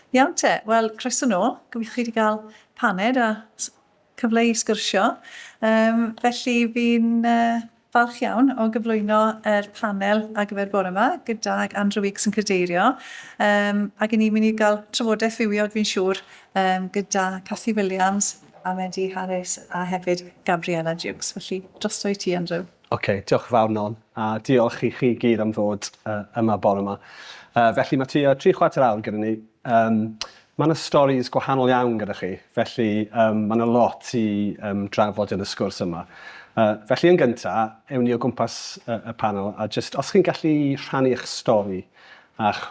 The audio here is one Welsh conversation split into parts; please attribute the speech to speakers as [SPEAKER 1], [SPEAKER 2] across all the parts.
[SPEAKER 1] Iawn te, wel croeso nôl. Gobeithio chi wedi cael paned a cyfle i sgwrsio. Felly fi'n falch iawn o gyflwyno yr panel ar gyfer bore yma gydag Andrew Weeks yn cadeirio. Ac i ni'n mynd i gael trafodaeth fywiog fi'n siŵr gyda Cathy Williams, a Medi Harris a hefyd Gabriella Jukes. Felly drosto i ti, Andrew.
[SPEAKER 2] Ocê, diolch yn fawr Non, a diolch i chi gyd am ddod yma bore 'ma. Felly mae tua tri chwarter awr gyda ni. Mae 'na storis gwahanol iawn gyda chi, felly mae 'na lot i drafod yn y sgwrs yma. Felly yn gynta, ewn ni o gwmpas y panel a jyst os chi'n gallu rhannu eich stori a'ch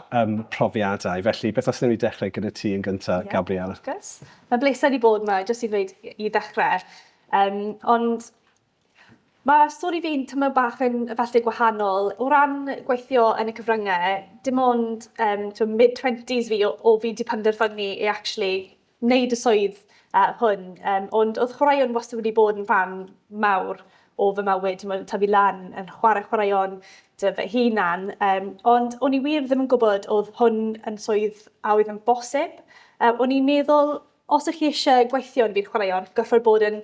[SPEAKER 2] profiadau. Felly beth os wnawn ni dechrau gyda ti yn gynta, yeah, Gabriella?
[SPEAKER 3] Wrth gwrs. Mae'n bleser i bod yma, jyst i ddweud i ddechrau. Ond Mae stori fi'n tymor bach yn efallai gwahanol. O ran gweithio yn y cyfryngau, dim ond mid-twenties fi o fi 'di penderfynu i actually wneud y swydd hwn. Ond oedd chwaraeon wastad wedi bod yn rhan mawr o fy mywyd, timod, tyfu lan yn chwarae chwaraeon 'da fy hunan. Ond o'n i wir ddim yn gwybod oedd hwn yn swydd a oedd yn bosib. O'n i'n meddwl, os ych chi eisiau gweithio yn byd chwaraeon, gorfod bod yn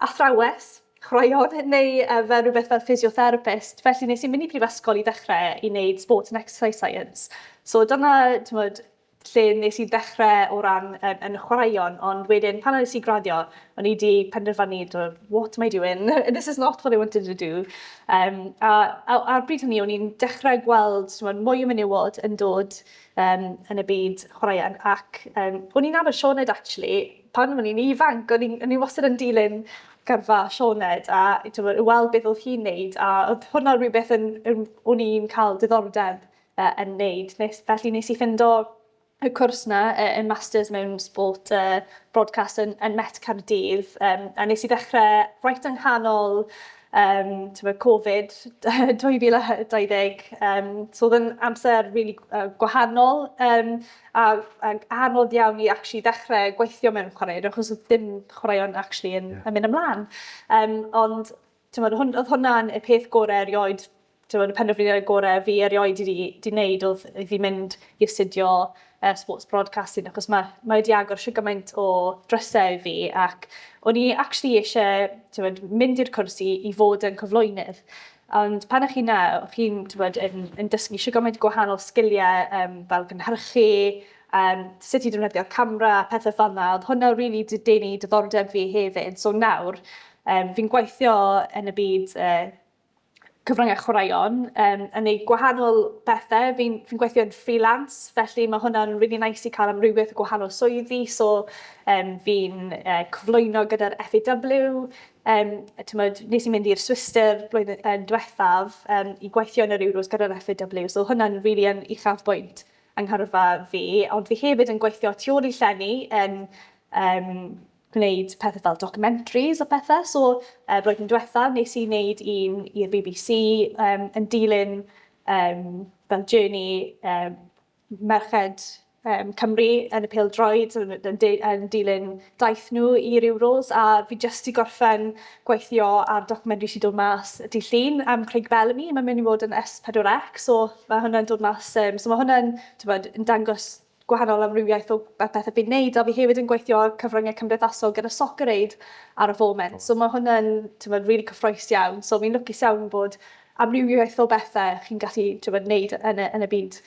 [SPEAKER 3] athrawes chwaraeon neu fel rhywbeth fel physiotherapist. Felly nes i mynd i prifysgol i ddechrau i wneud sport and exercise science. So dyna, timod, lle nes i ddechrau o ran yn chwaraeon, ond wedyn pan nes i graddio, o'n i wedi penderfynu, "What am I doing? This is not what I wanted to do." A ar bryd hynny, o'n i'n dechrau gweld, timod, mwy o menywod yn dod yn y byd chwaraeon, ac o'n i'n nabod Sioned actually, pan o'n i'n ifanc, o'n i wastad yn dilyn gyrfa Sioned a timod, i weld beth oedd hi'n neud, a oedd hwnna rhywbeth o'n i'n cael diddordeb yn neud. Felly nes i ffindo y cwrs 'na, y Masters mewn Sport Broadcast yn Met Caerdydd, a nes i ddechrau reit yng nghanol timod, Covid 2020, so oedd yn amser really gwahanol a anodd iawn i actually ddechrau gweithio mewn chwaraeon, achos oedd dim chwaraeon actually yn mynd ymlaen. Ond timod, oedd hwnna'n y peth gorau erioed, timod, y penderfyniad gorau fi erioed wedi wneud oedd i fi mynd i astudio sports broadcasting, achos mae wedi agor shwd gymaint o drysau i fi, ac o'n i actually eisiau, timod, mynd i'r cwrs i fod yn cyflwynydd. Ond pan ych chi 'na, chi'n, timod, yn dysgu shwd gymaint gwahanol sgiliau fel gynhyrchu, sut i defnyddio'r camera, pethau fel 'na. Oedd hwnna really 'di denu diddordeb fi hefyd. So nawr, fi'n gweithio yn y byd cyfryngau chwaraeon, yn neud gwahanol bethau. Fi'n gweithio yn freelance, felly mae hwnna'n really nice i cael amrywiaeth o gwahanol swyddi. So fi'n cyflwyno gyda'r FAW. Timod, nes i mynd i'r Swistir blwyddyn diwethaf i gweithio yn yr Euros gyda'r FAW. So hwnna'n really yn uchafbwynt yng nghyrfa fi. Ond fi hefyd yn gweithio tu ôl i llenni yn gwneud pethau fel documentaries a pethau. So blwyddyn diwethaf nes i wneud un i'r BBC yn dilyn fel journey merched Cymru yn y pêl-droed yn dilyn daith nhw i'r Euros, a fi jyst 'di gorffen gweithio ar documentary sy'n dod mas dydd Llun am Craig Bellamy. Mae'n mynd i fod yn S4C, so mae hwnna'n dod mas, so mae hwnna'n, t'mod, yn dangos gwahanol amrywiaeth o bethau fi'n neud, a fi hefyd yn gweithio ar cyfryngau cymdeithasol gyda Soccer Aid ar y foment, so mae hwnna'n, t'mod, really cyffrous iawn, so fi'n lwcus iawn bod amrywiaeth o bethau chi'n gallu, t'mod, neud yn y byd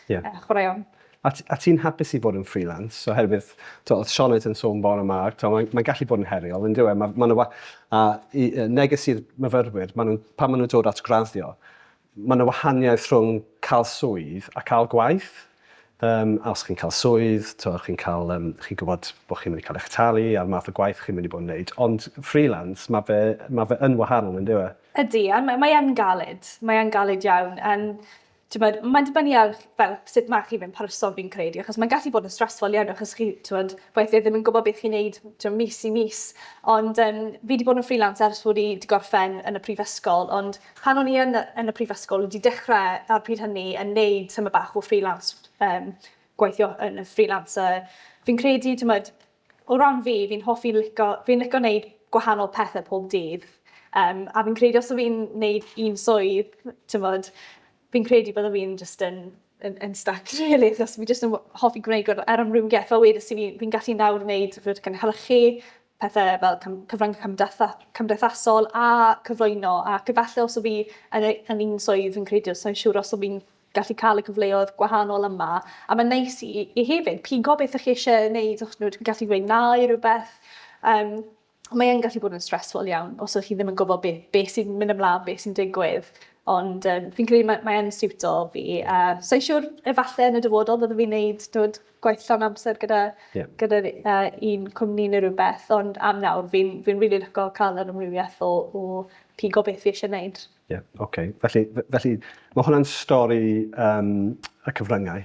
[SPEAKER 3] chwaraeon.
[SPEAKER 2] A ti'n hapus i fod yn freelance oherwydd t'o' oedd Sioned yn sôn bore 'ma, t'o' mae'n gallu bod yn heriol yndyw e? Ma' 'na a i neges i'r myfyrwyr, ma' nhw'n pan ma' nhw'n dod at graddio, ma' 'na wahaniaeth rhwng cael swydd a cael gwaith. A os chi'n cael swydd, t'o' chi'n cael chi'n gwybod bod chi'n mynd i cael eich talu a'r math o gwaith chi'n mynd i bod yn wneud, ond freelance, ma' fe yn wahanol, yndyw e?
[SPEAKER 3] Ydy, a mae yn galed. Mae yn galed iawn. And, t'mod, mae'n dibynnu ar fel sut ma' chi fe'n person fi'n credu, achos mae'n gallu bod yn stressful iawn achos chi, t'mod, weithiau ddim yn gwybod beth chi'n neud, t'mod, mis i mis. Ond fi 'di bod yn freelance ers fod i 'di gorffen yn y prifysgol, ond pan o'n i yn y prifysgol, wedi dechrau ar pryd hynny yn neud tymed bach o freelance, gweithio yn y freelancer. Fi'n credu, t'mod, o ran fi, fi'n lico neud gwahanol pethau pob dydd. A fi'n credu os o fi'n neud un swydd, t'mod, fi'n credu bydde fi'n just yn yn, yn stuck, really, achos fi jyst yn hoffi gwneud yr amrywiaeth. Fel wedes i, fi'n fi gallu nawr wneud fy cynhyrchu, pethau fel cyfryngau cymdeithasol a cyflwyno. Ac efallai os o fi yn, yn un swydd fi'n credu, so'n siŵr os o fi'n gallu cael y cyfleoedd gwahanol yma. A mae'n neis i hefyd pigo beth ych chi eisiau wneud, os nhw'n gallu dweud na i rhywbeth. Mae yn gallu bod yn stressful iawn os ydych chi ddim yn gwybod beth sy'n mynd ymlaen, beth sy'n digwydd. Ond fi'n credu mae yn siwto fi. So i'n siŵr efallai yn y dyfodol byddwn fi'n neud dod gwaith llawn amser gyda, yeah. gyda un cwmni neu rhywbeth, ond am nawr fi'n fi really licio cael yr amrywiaeth o pigo beth fi eisiau gwneud.
[SPEAKER 2] Ie, yeah, oce. Okay. Felly mae hwnna'n stori y cyfryngau.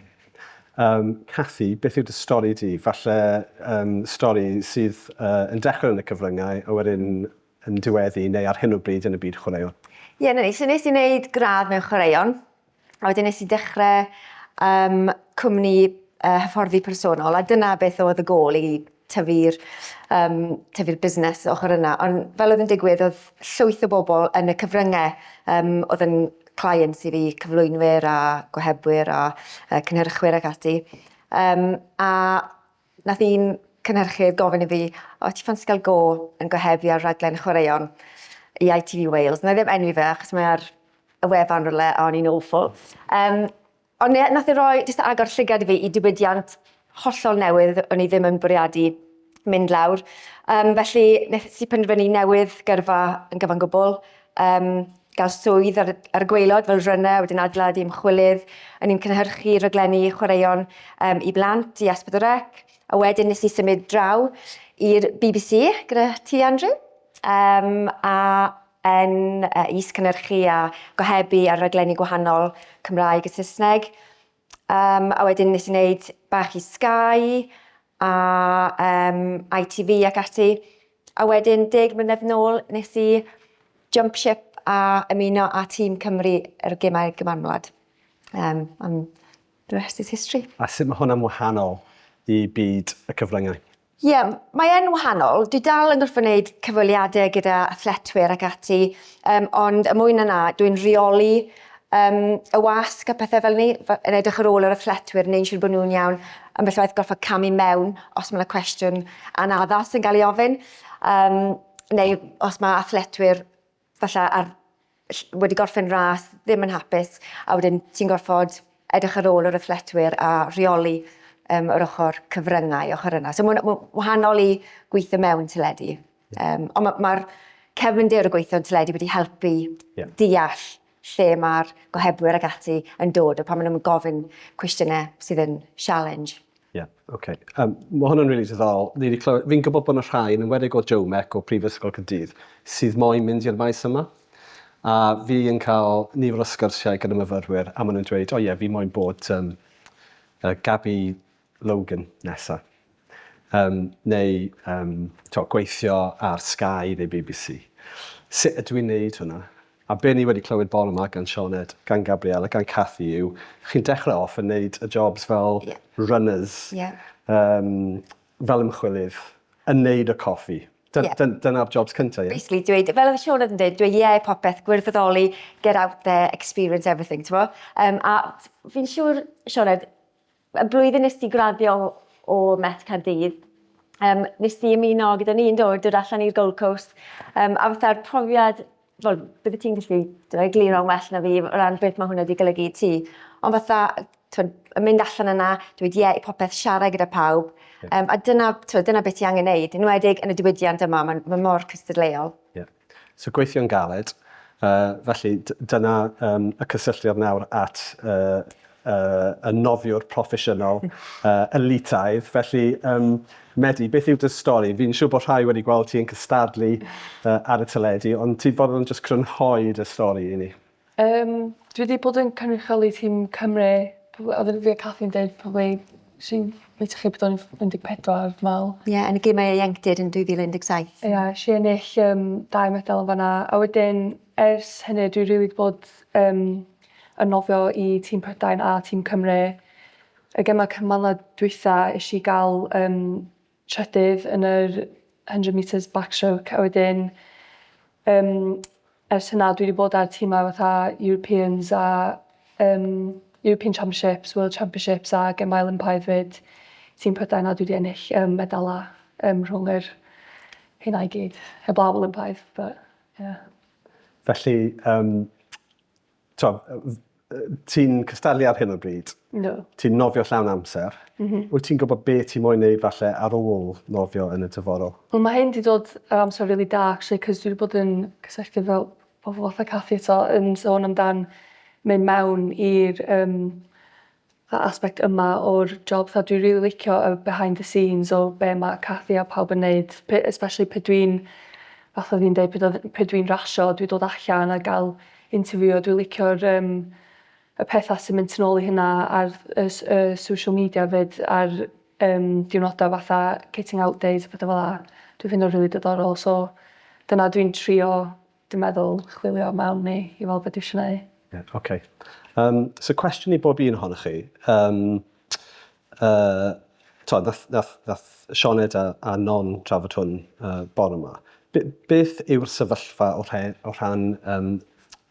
[SPEAKER 2] Cathy, beth yw dy stori di? Falle stori sydd yn dechrau yn y cyfryngau a wedyn yn diweddu neu ar hyn o bryd yn y byd chwaraeon.
[SPEAKER 4] Ie, yeah, na ni. So nes i wneud gradd mewn chwaraeon, a wedyn nes i dechrau cwmni hyfforddi personol, a dyna beth oedd y gôl i tyfu'r tyfu'r busnes ochr yna. Ond fel oedd yn digwydd, oedd llwyth o bobl yn y cyfryngau oedd yn clients i fi, cyflwynwyr a gohebwyr a cynhyrchwyr ac ati. A nath un cynhyrchydd gofyn i fi, o, ti ffansi gael go yn gohebu ar raglen chwaraeon i ITV Wales. Na i ddim enwi fe, achos mae ar y wefan rhywle, a o'n i'n awful. Ond ie, nath e roi, jyst agor llygad i fi i diwydiant hollol newydd o'n i ddim yn bwriadu mynd lawr. Felly nes i penderfynu newydd gyrfa yn gyfan gwbl, gael swydd ar y gwaelod fel runner, wedyn adeiladu ymchwilydd. O'n i'n cynhyrchu rhaglenni chwaraeon i blant, i S4C, a wedyn nes i symud draw i'r BBC gyda ti, Andrew, a yn is-cynhyrchu a gohebu ar raglenni gwahanol Cymraeg a Saesneg. A wedyn nes i wneud bach i Sky a ITV ac ati. A wedyn 10 mlynedd nôl nes i jump ship a ymuno â tîm Cymru yr Gemau Gymanwlad. And the rest is history.
[SPEAKER 2] A sut mae hwnna'n wahanol i byd y cyfryngau?
[SPEAKER 4] Ie, mae yn wahanol. Dwi dal yn gorfod wneud cyfweliadau gyda athletwyr ac ati, ond y mwy na na, dwi'n rheoli y wasg a pethau fel 'ny, yn edrych ar ôl yr athletwyr, neu'n siŵr bod nhw'n iawn, ambell waith gorfod camu mewn os mae 'na cwestiwn anaddas yn cael ei ofyn, neu os mae athletwyr falle ar, wedi gorffen ras, ddim yn hapus, a wedyn ti'n gorfod edrych ar ôl yr athletwyr a rheoli yr ochr cyfryngau, ochr yna. So mae'n wahanol i gweithio mewn teledu. Ond mae'r ma cefndir o gweithio yn teledu wedi helpu deall lle mae'r gohebwyr ac ati yn dod, a pan maen nhw'n gofyn cwestiynau sydd yn challenge.
[SPEAKER 2] Ie, yeah, oce. Okay. Mae hwn yn rili diddorol. Ni wedi clywed, fi'n gwybod bod yna rhai, yn enwedig o Jomec o Prifysgol Caerdydd, sydd moyn mynd i'r maes yma. A fi yn cael nifer o sgyrsiau gyda myfyrwyr, a maen nhw'n dweud, o ie, fi moyn bod Gabby Logan nesa. Neu to, gweithio ar Sky neu BBC. Sut ydw i'n neud hwnna? A be ni wedi clywed bore yma gan Sioned, gan Gabriella, gan Cathy yw, chi'n dechrau off yn neud y jobs fel runners, fel ymchwilydd, yn neud y coffi. Dyna'r jobs cyntaf, ie?
[SPEAKER 4] Basically, dweud, fel oedd Sioned yn dweud, dweud ie i popeth, gwirfoddoli, get out there, experience everything, ti'n bo? A fi'n siŵr, Sioned, y blwyddyn nes ti graddio o Met Caerdydd, nes ti ymuno gyda ni yn dod, dod allan i'r Gold Coast, a fatha'r profiad, wel, bydde ti'n gallu egluro'n well na fi o ran beth mae hwnna wedi golygu i ti, ond fatha, t'wod, yn mynd allan yna, dweud ie i popeth, siarad gyda pawb, a dyna, t'wod, dyna beth ti angen neud, enwedig yn y diwydiant yma, mae'n ma mor cystadleuol.
[SPEAKER 2] Ie. So gweithio'n galed, felly dyna y cysylltiad nawr at y nofiwr proffesiynol elitaidd. Felly, Medi, beth yw dy stori? Fi'n siŵr bod rhai wedi gweld ti yn cystadlu ar y teledu, ond ti'n fodlon jyst crynhoi dy stori i ni?
[SPEAKER 5] Dwi wedi bod yn cynrychioli tîm Cymru, oedd fi a Cathy'n dweud probably, sy'n meetio chi bod o'n 14, dwi'n meddwl.
[SPEAKER 4] Ie, yeah, yn y gemau ieuenctid yn 2017.
[SPEAKER 5] Ie, yeah, si ennill 2 medal yn fanna. A wedyn, ers hynny, dwi rili wedi bod yn nofio i tîm Prydain a tîm Cymru. Y gemau cymanwlad dwytha, es i gael trydydd yn yr 100 metres backstroke, a wedyn ers hynna dwi wedi bod ar tîmau fatha Europeans a European Championships, World Championships a Gemau Olympaidd 'fyd. Tîm Prydain a dwi 'di ennill yym medala yym rhwng yr hynna i gyd. Heblaw Olympaidd but yeah.
[SPEAKER 2] Felly yym t'o' ti'n cystadlu ar hyn o bryd?
[SPEAKER 5] Yndw.
[SPEAKER 2] Ti'n nofio llawn amser.
[SPEAKER 5] M-hm.
[SPEAKER 2] Wyt ti'n gwybod be' ti moyn neud falle ar ôl nofio yn y dyfodol?
[SPEAKER 5] Wel ma' hyn 'di dod ar amser rili da actually 'cos dwi 'di bod yn cysylltu efo pobol fatha Cathy eto yn sôn amdan mynd mewn i'r yym aspect yma o'r job fatha dwi rili licio y behind the scenes o be' ma' Cathy a pawb yn neud pe- especially pryd dwi'n fatha o'dd 'i'n deud pryd odd pryd dwi'n rasio dwi dod allan a ga'l interview a dwi licio'r yym y petha sy'n mynd tu nôl i hynna a'r y s- y social media 'fyd a'r yym diwrnoda fatha kitting out days a petha fel 'a. Dwi ffindo rili diddorol so dyna dwi'n trio Dwi'n meddwl chwilio mewn i i weld be dwi isio neu'.
[SPEAKER 2] Ie, oce. Yym, so cwestiwn i bob un ohonoch chi. Yym, yy, t'od, nath, nath, nath Sioned a, a Non trafod hwn uh, bore yma. Be, beth yw'r sefyllfa o, rhe, o rhan um,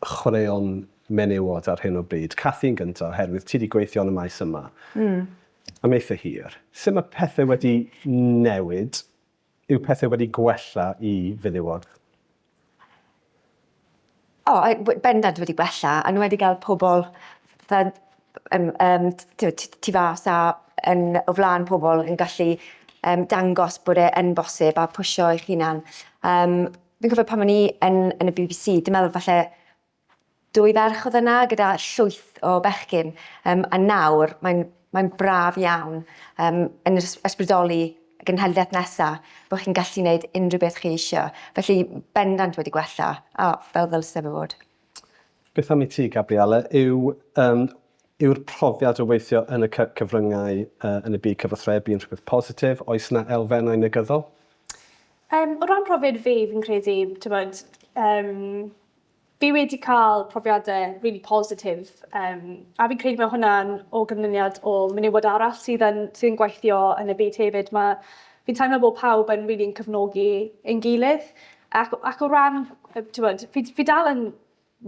[SPEAKER 2] chwaraeon menywod ar hyn o bryd? Cathy yn gyntaf, oherwydd ti wedi gweithio yn y maes yma. Am eitha hir. Sut mae pethau wedi newid Yw pethau wedi gwella i fenywod?
[SPEAKER 4] O, bendant wedi gwella, a nhw wedi gael pobl fel um, um, tu fas a yn, o flaen pobl yn gallu um, dangos bod e yn bosib a pwysio eich hunan. Um, fi'n cofio pan o'n i yn, yn y BBC, dwi'n meddwl falle Dwy ferch oedd yna gyda llwyth o bechgyn yym a nawr mae'n mae'n braf iawn yym yn ysbrydoli y genhedlaeth nesa bo' chi'n gallu neud unrhyw beth chi isio. Felly bendant wedi gwella a fel ddylse fe fod.
[SPEAKER 2] Beth am i ti Gabriella, yw yym yw'r profiad o weithio yn y cyfryngau yy yn y byd cyfathrebu yn rhywbeth positif? Oes 'na elfennau negyddol?
[SPEAKER 3] Yym o ran profiad fi fi'n credu t'mod yym Fi wedi cael profiadau rili positif yym a fi'n credu mae hwnna'n o ganlyniad o menywod arall sydd yn sydd yn gweithio yn y byd hefyd. Ma' fi'n teimlo bod pawb yn rili yn cefnogi ein gilydd ac ac o ran yy t'mod fi fi dal yn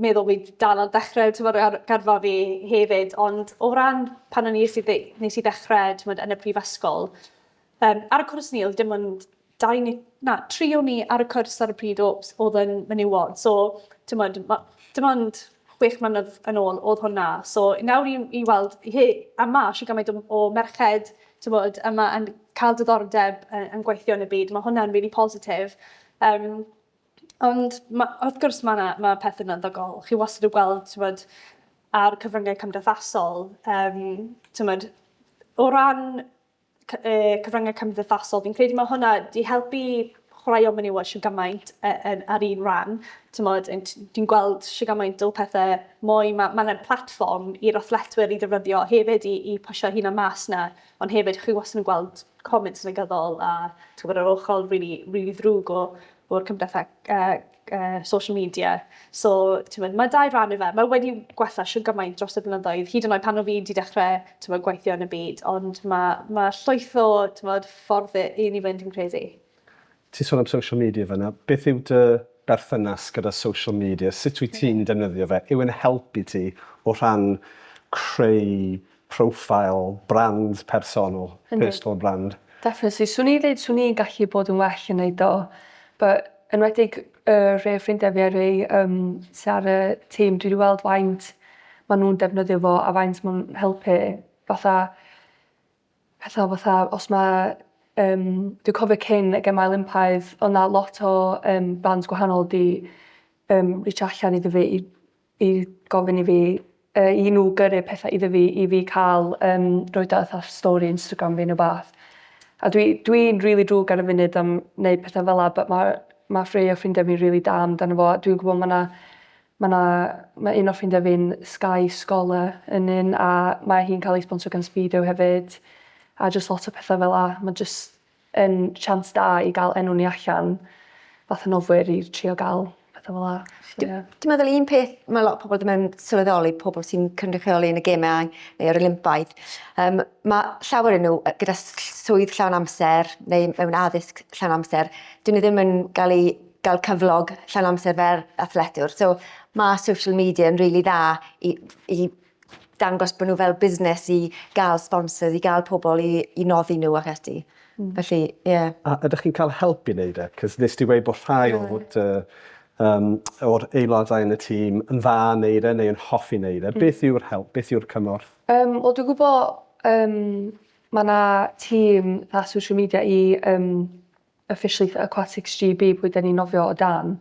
[SPEAKER 3] meddwl fi dal ar ddechrau t'mod ar gyrfa fi hefyd ond o ran pan o'n i es i dde- nes i ddechrau t'mod yn y prifysgol Yym, ar y cwrs ni, oedd dim ond dau neu, na, tri o'n ni ar y cwrs ar y pryd o, oedd yn menywod. So, timod, ma, dim ond chwech mlynedd yn ôl oedd hwnna. So, nawr i, i weld, he, a ma eisiau gymaint o, o merched, timod, yma yn cael diddordeb yn, yn gweithio yn y byd, mae hwnna'n really positif. Um, ond ma, wrth gwrs mae yna ma pethau negyddol. Chi wastad yn gweld, timod, ar cyfryngau cymdeithasol, um, timod, o ran cyfryngau cymdeithasol. Fi'n credu mae hwnna 'di helpu chwaraeon menywod shwd gymaint yn ar un ran. T'mod yn ti'n gweld shwd gymaint o pethe mwy ma' ma' 'na platfform i'r athletwyr i ddefnyddio hefyd i i pwsio hunan mas 'na ond hefyd chi wastad yn gweld comments negyddol a t'gwbod yr ochr rili rili ddrwg o o'r cymdeitha- yy yy social media. So t'mod ma' dau ran i fe. Mae wedi gwella shwd gymaint dros y blynyddoedd, hyd yn oed pan o' fi 'di dechre t'mod gweithio yn y byd, ond ma' ma' llwyth o t'mod ffordd i i ni fynd fi'n credu.
[SPEAKER 2] Ti'n sôn am social media fan'na. Beth yw dy berthynas gyda social media? Sut wyt ti'n defnyddio fe? Yw e'n helpu ti o rhan creu profile, brand personol, personal brand?
[SPEAKER 5] Definitely. Swn i'n dweud swn i'n gallu bod yn well yn neud o, but enwedig yy rhei o ffrindiau fi a rhei yym sy ar y tîm, dwi 'di weld faint ma' nhw'n defnyddio fo a faint ma'n helpu fatha petha fatha os ma' yym dwi'n cofio cyn y Gemau Olympaidd o' 'na lot o yym bands gwahanol 'di yym reachio allan iddo fi i i gofyn i fi yy i nhw gyrru petha iddo fi i fi ca'l yym roid o fatha stori Instagram fi ne' wbath. A dwi dwi'n rili drwg ar y funud am neud petha fel 'a but ma' ma' rhei o ffrindia fi'n rili da amdano fo a dwi'n gwbo ma' 'na ma' 'na ma' un o ffrindia fi'n Sky Scholar yn un a mae hi'n ca'l ei sponsro gan Speedo hefyd a jyst lot o petha fel 'a ma' jyst yn chance da i ga'l enw ni allan fatha nofwyr i trio ga'l petha fel 'a. So ie.
[SPEAKER 4] Dwi'n meddwl un peth mae lot o pobl ddim yn sylweddoli, pobl sy'n cynrychioli yn y gemau neu'r Olympaidd, um, mae llawer yn nhw gyda swydd llawn amser neu mewn addysg llawn amser, dyn nhw ddim yn gael eu gael cyflog llawn amser fel athletwr. So mae social media yn rili really dda i, i dangos bod nhw fel busnes i gael sponsors, i gael pobl i, i noddi nhw ac ati. Felly, ie. Yeah.
[SPEAKER 2] A ydych chi'n cael help i wneud e? Cos nes ti weud bod rhai o'r dy, um, o'r aelodau yn y tîm yn dda yn neud e neu yn hoffi neud e. Beth yw'r help? Beth yw'r cymorth?
[SPEAKER 5] Wel dwi'n gwybod um, mae 'na tîm fatha social media i um, officially Aquatics GB pwy 'dan ni'n nofio o dan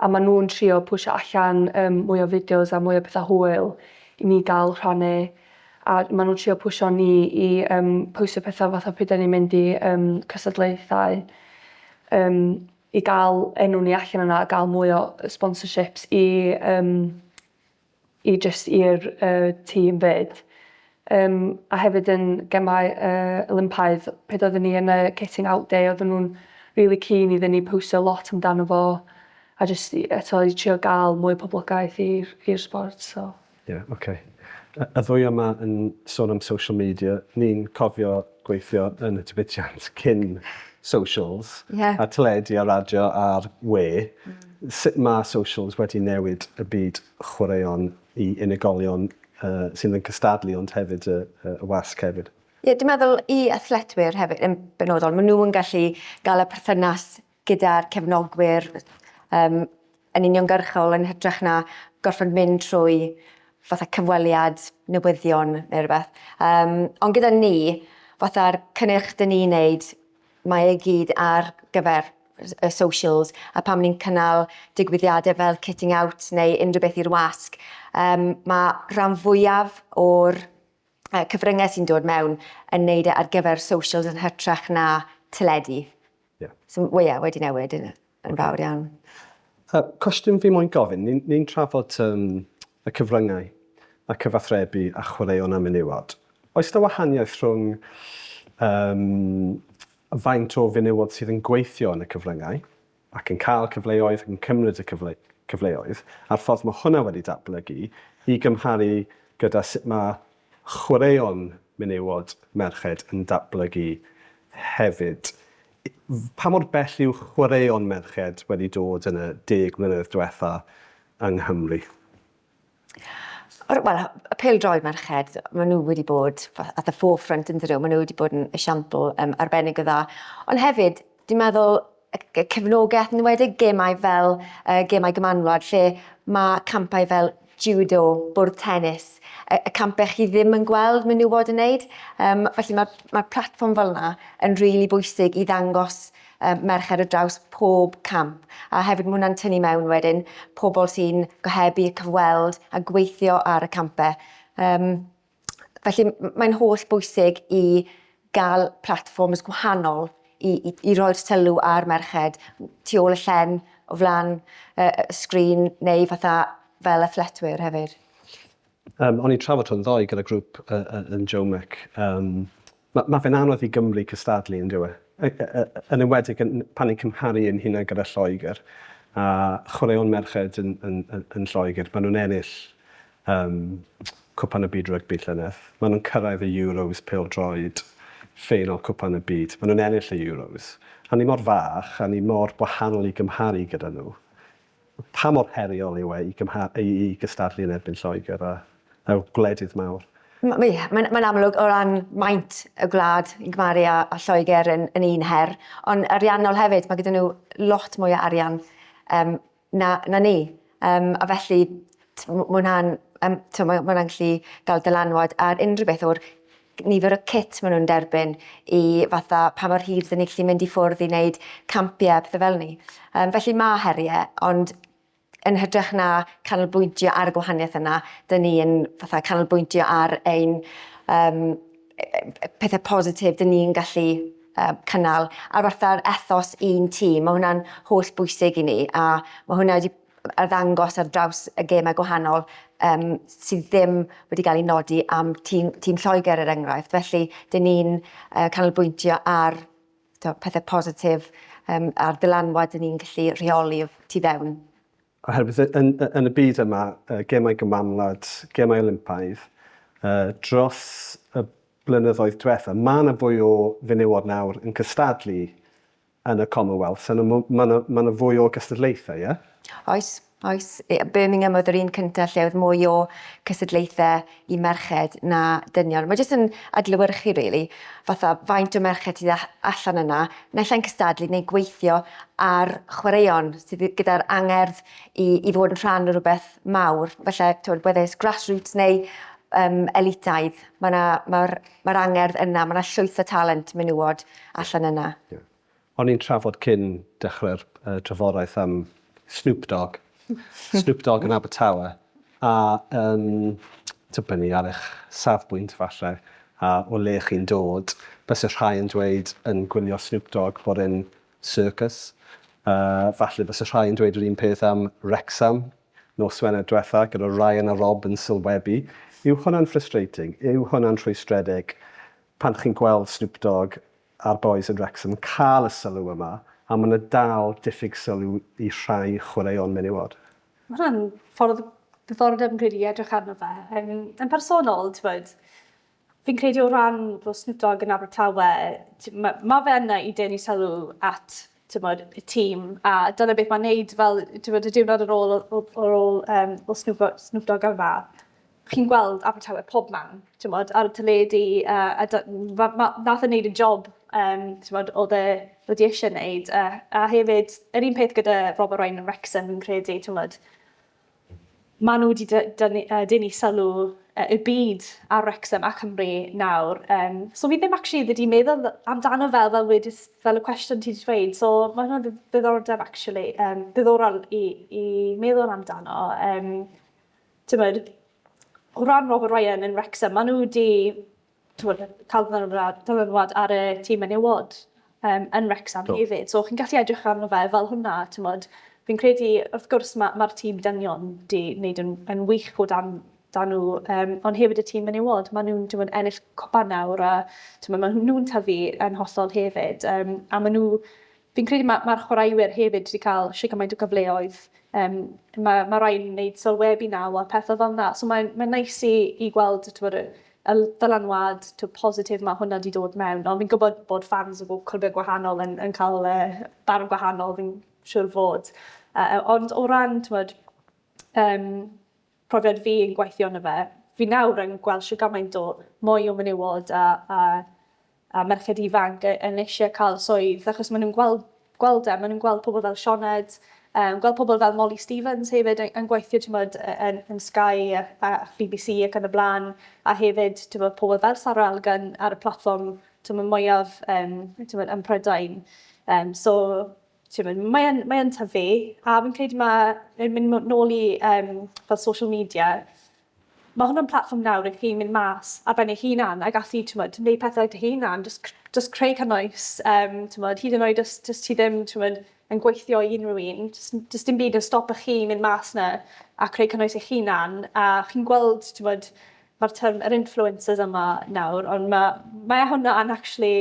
[SPEAKER 5] a ma' nhw'n trio pwsio allan yym mwy o fideos a mwy o petha hwyl i ni ga'l rhannu a ma' nhw'n trio pwsio ni i yym postio petha fatha pryd 'dan ni'n mynd i yym cystadlaethau yym i ga'l enw ni allan yna a ga'l mwy o sponsorships i yym i jyst i'r yy tîm 'fyd. Yym a hefyd yn gemau yy Olympaidd pryd oedden ni yn y kitting out day oedden nhw'n rili keen iddyn ni postio lot amdano fo a jyst i eto i trio ga'l mwy o poblogaeth i'r i'r sbort so.
[SPEAKER 2] Ie oce. Y y ddwy yma yn sôn am social media, ni'n cofio gweithio yn y diwydiant cyn socials.
[SPEAKER 4] Ie.
[SPEAKER 2] A teledu a radio a'r we. Sut ma' socials wedi newid y byd chwaraeon i unigolion uh, sydd yn cystadlu ond hefyd y, y, y wasg hefyd?
[SPEAKER 4] Ie, dwi'n meddwl i athletwyr hefyd yn benodol, maen nhw yn gallu gael y perthynas gyda'r cefnogwyr um, yn uniongyrchol yn hytrach na gorfod mynd trwy fatha cyfweliad newyddion neu rhywbeth. Um, ond gyda ni, fatha'r cynnyrch dyn ni'n neud, mae e gyd ar gyfer y socials a pan ni'n cynnal digwyddiadau fel kitting out neu unrhyw beth i'r wasg, um, mae rhan fwyaf o'r cyfryngau sy'n dod mewn yn neud e ar gyfer socials yn hytrach na teledu.
[SPEAKER 2] Yeah.
[SPEAKER 4] So, well, yeah, wedi newid yn, yn fawr iawn.
[SPEAKER 2] Cwestiwn fi moyn gofyn, ni'n ni trafod y cyfryngau a cyfathrebu a chwaraeon a menywod. Oes 'na wahaniaeth rhwng yym faint o fenywod sydd yn gweithio yn y cyfryngau ac yn cael cyfleoedd ac yn cymryd y cyfle cyfleoedd, a'r ffordd mae hwnna wedi datblygu i gymharu gyda sut mae chwaraeon menywod, merched yn datblygu hefyd. Pa mor bell yw chwaraeon merched wedi dod yn y 10 mlynedd diwetha yng Nghymru?
[SPEAKER 4] Wel, y pêl-droed merched, maen nhw wedi bod at the forefront yn dydyn nhw, maen nhw wedi bod yn esiampl um, arbennig o dda. Ond hefyd, dwi'n meddwl, y cefnogaeth, yn enwedig gemau fel uh, gemau gymanwlad, lle mae campau fel judo, bwrdd tennis, y, y campau chi ddim yn gweld menywod yn neud. Um, felly mae'r mae platfform fel yna yn rili really bwysig i ddangos merched ar draws pob camp. A hefyd mae hwnna'n tynnu mewn wedyn pobl sy'n gohebu, cyfweld a gweithio ar y campau. Um, felly mae'n holl bwysig i gael platfforms gwahanol i, i, i roi'r sylw ar merched tu ôl y llen, o flaen y sgrin neu fatha fel athletwyr hefyd.
[SPEAKER 2] O'n i'n trafod hwn ddoe gyda grŵp uh, uh, yn Jomec. Um, Mae ma fe'n anodd i Gymru cystadlu, yn dyw e? Yn enwedig yn, pan ni'n cymharu ein hunain gyda Lloegr a chwaraeon merched yn, yn, yn, yn Lloegr, maen nhw'n ennill um, Cwpan y Byd Rygbi llynedd. Maen nhw'n cyrraedd y Euros pêl-droed, ffeinal Cwpan y Byd. Maen nhw'n ennill y Euros. A ni mor fach, a ni mor wahanol i gymharu gyda nhw. Pa mor heriol yw e i gymha- i i gystadlu yn erbyn Lloegr a a gwledydd mawr?
[SPEAKER 4] Mae'n mae amlwg o ran maint y gwlad i gymharu â, â Lloegr yn, yn un her, ond ariannol hefyd, mae gyda nhw lot mwy o arian um, na, na ni. Um, a felly, mae hwnna'n um, mae hwnna'n gallu gael dylanwad ar unrhyw beth o'r nifer o kit maen nhw'n derbyn i fatha pa mor hir dyn ni gallu mynd i ffwrdd i wneud campiau a pethau fel 'ny. Um, felly mae heriau, ond yn hytrach na canolbwyntio ar y gwahaniaeth yna, dyn ni yn fatha canolbwyntio ar ein um, pethau positif dyn ni'n gallu uh, cynnal. A fatha'r ethos un tîm, mae hwnna'n holl bwysig i ni, a mae hwnna wedi arddangos ar draws y gemau gwahanol um, sydd ddim wedi cael ei nodi am tîm, tîm Lloegr er enghraifft. Felly, dyn ni'n uh, canolbwyntio ar to, pethau positif um, a'r dylanwad dyn ni'n gallu rheoli tu fewn.
[SPEAKER 2] Oherwydd yn, yn, yn y byd yma, uh, gemau gymanwlad, gemau Olympaidd, uh, dros y blynyddoedd diwetha, mae yna fwy o fenywod nawr yn cystadlu yn y Commonwealth, so mae yna ma ma fwy o gystadlaethau, ie?
[SPEAKER 4] Oes. Oes, Birmingham oedd yr un cyntaf lle oedd mwy o cystadlaethau i merched na dynion. Mae jyst yn adlewyrchu really, fatha faint o merched sydd allan yna, naill ai'n cystadlu neu gweithio ar chwaraeon sydd gyda'r angerdd i, i fod yn rhan o rhywbeth mawr. Falle, twyd, whether it's grassroots neu um, elitaidd, mae'r ma ma angerdd yna, mae yna llwyth o talent menywod allan yna.
[SPEAKER 2] Yeah. O'n i'n trafod cyn dechrau'r trafodaeth am Snoop Dogg. Snoop Dogg yn Abertawe. A dibynnu ar eich safbwynt falle, a o le chi'n dod, byse rhai yn dweud yn gwylio Snoop Dogg bod e'n circus. Falle byse rhai yn dweud yr un peth am Wrexham nos Wener diwetha gyda Ryan a Rob yn sylwebu. Yw hwnna'n frustrating? Yw hwnna'n rhwystredig pan chi'n gweld Snoop Dogg a'r bois yn Wrexham yn cael y sylw yma, a mae yna dal diffyg sylw i rhai chwaraeon menywod?
[SPEAKER 3] Mae hwnna'n ffordd ddiddordeb yn credu i edrych arno fe. Yn, yn personol, ti'n fi'n credu o ran bod Snoop Dogg yn Abertawe, mae ma fe yna i denu sylw at tymod, y tîm, a dyna beth mae'n neud fel tymod, y diwrnod ar ôl, ar ôl um, o Snoop, Snoop Dogg yma chi'n gweld Abertawe pob man, t'mod, ar y teledu, a nath e wneud y job, t'mod, oedd e wedi eisiau wneud. A hefyd, yr un peth gyda Robert Ryan yn Wrexham, fi'n credu, t'mod, maen nhw wedi denu sylw y byd ar Wrexham a Cymru nawr. So fi ddim actually wedi meddwl amdano fel, fel, wedys, fel y cwestiwn ti wedi dweud. So mae hwnna'n ddiddordeb actually, diddorol i, i meddwl amdano. T'mod, o ran Robert Ryan yn Wrexham, maen nhw wedi t'mod, cael dylanwad, dylanwad ar y tîm menywod yn Wrexham Do. hefyd. So chi'n gallu edrych arno fe fel hwnna, t'mod. Fi'n credu, wrth gwrs, mae'r ma tîm dynion wedi wneud yn, yn wych o dan, dan nhw, ond hefyd y tîm menywod, maen nhw'n t'mod, ennill cwpan nawr a t'mod, maen nhw'n tyfu yn hollol hefyd. A maen nhw Fi'n credu mae'r ma chwaraewyr hefyd wedi cael shwt gymaint o gyfleoedd. Mae ma rhai yn gwneud sylwebu nawr a pethau fel yna. So mae'n mae neis i, i gweld t'mod, y, y dylanwad t'mod, positif mae hwnna wedi dod mewn. Ond fi'n gwybod bod fans o bob clwbiau gwahanol yn, yn cael barn gwahanol, fi'n siŵr fod. Ond o ran t'mod, profiad fi yn gweithio yna fe, fi nawr yn gweld shwt gymaint o mwy o menywod a, a a merched ifanc yn eisiau cael swydd, achos maen nhw'n gweld, gweld e, maen nhw'n gweld pobl fel Sioned, gweld pobl fel Molly Stevens hefyd yn, yn gweithio t'mod, yn, yn Sky a, a BBC ac yn y blaen, a hefyd t'mod, pobl fel Sarah Elgan ar y platfform t'mod, mwyaf t'mod, yn Prydain. So, t'mod, mae yn, mae yn tyfu, a fi'n credu mae'n mynd nôl i fel social media, mae hwnna'n platfform nawr i chi mynd mas ar ben eich hunan a gallu, t'mod, wneud pethau dy hunan, just, just creu cynnwys, t'mod, hyd yn oed os, os ti ddim, t'mod, yn gweithio i unrhyw un, just, just dim byd yn stopo chi mynd mas na a creu cynnwys eich hunan, a chi'n gweld, t'mod, mae'r term, yr influencers yma nawr, ond mae, mae hwnna yn actually,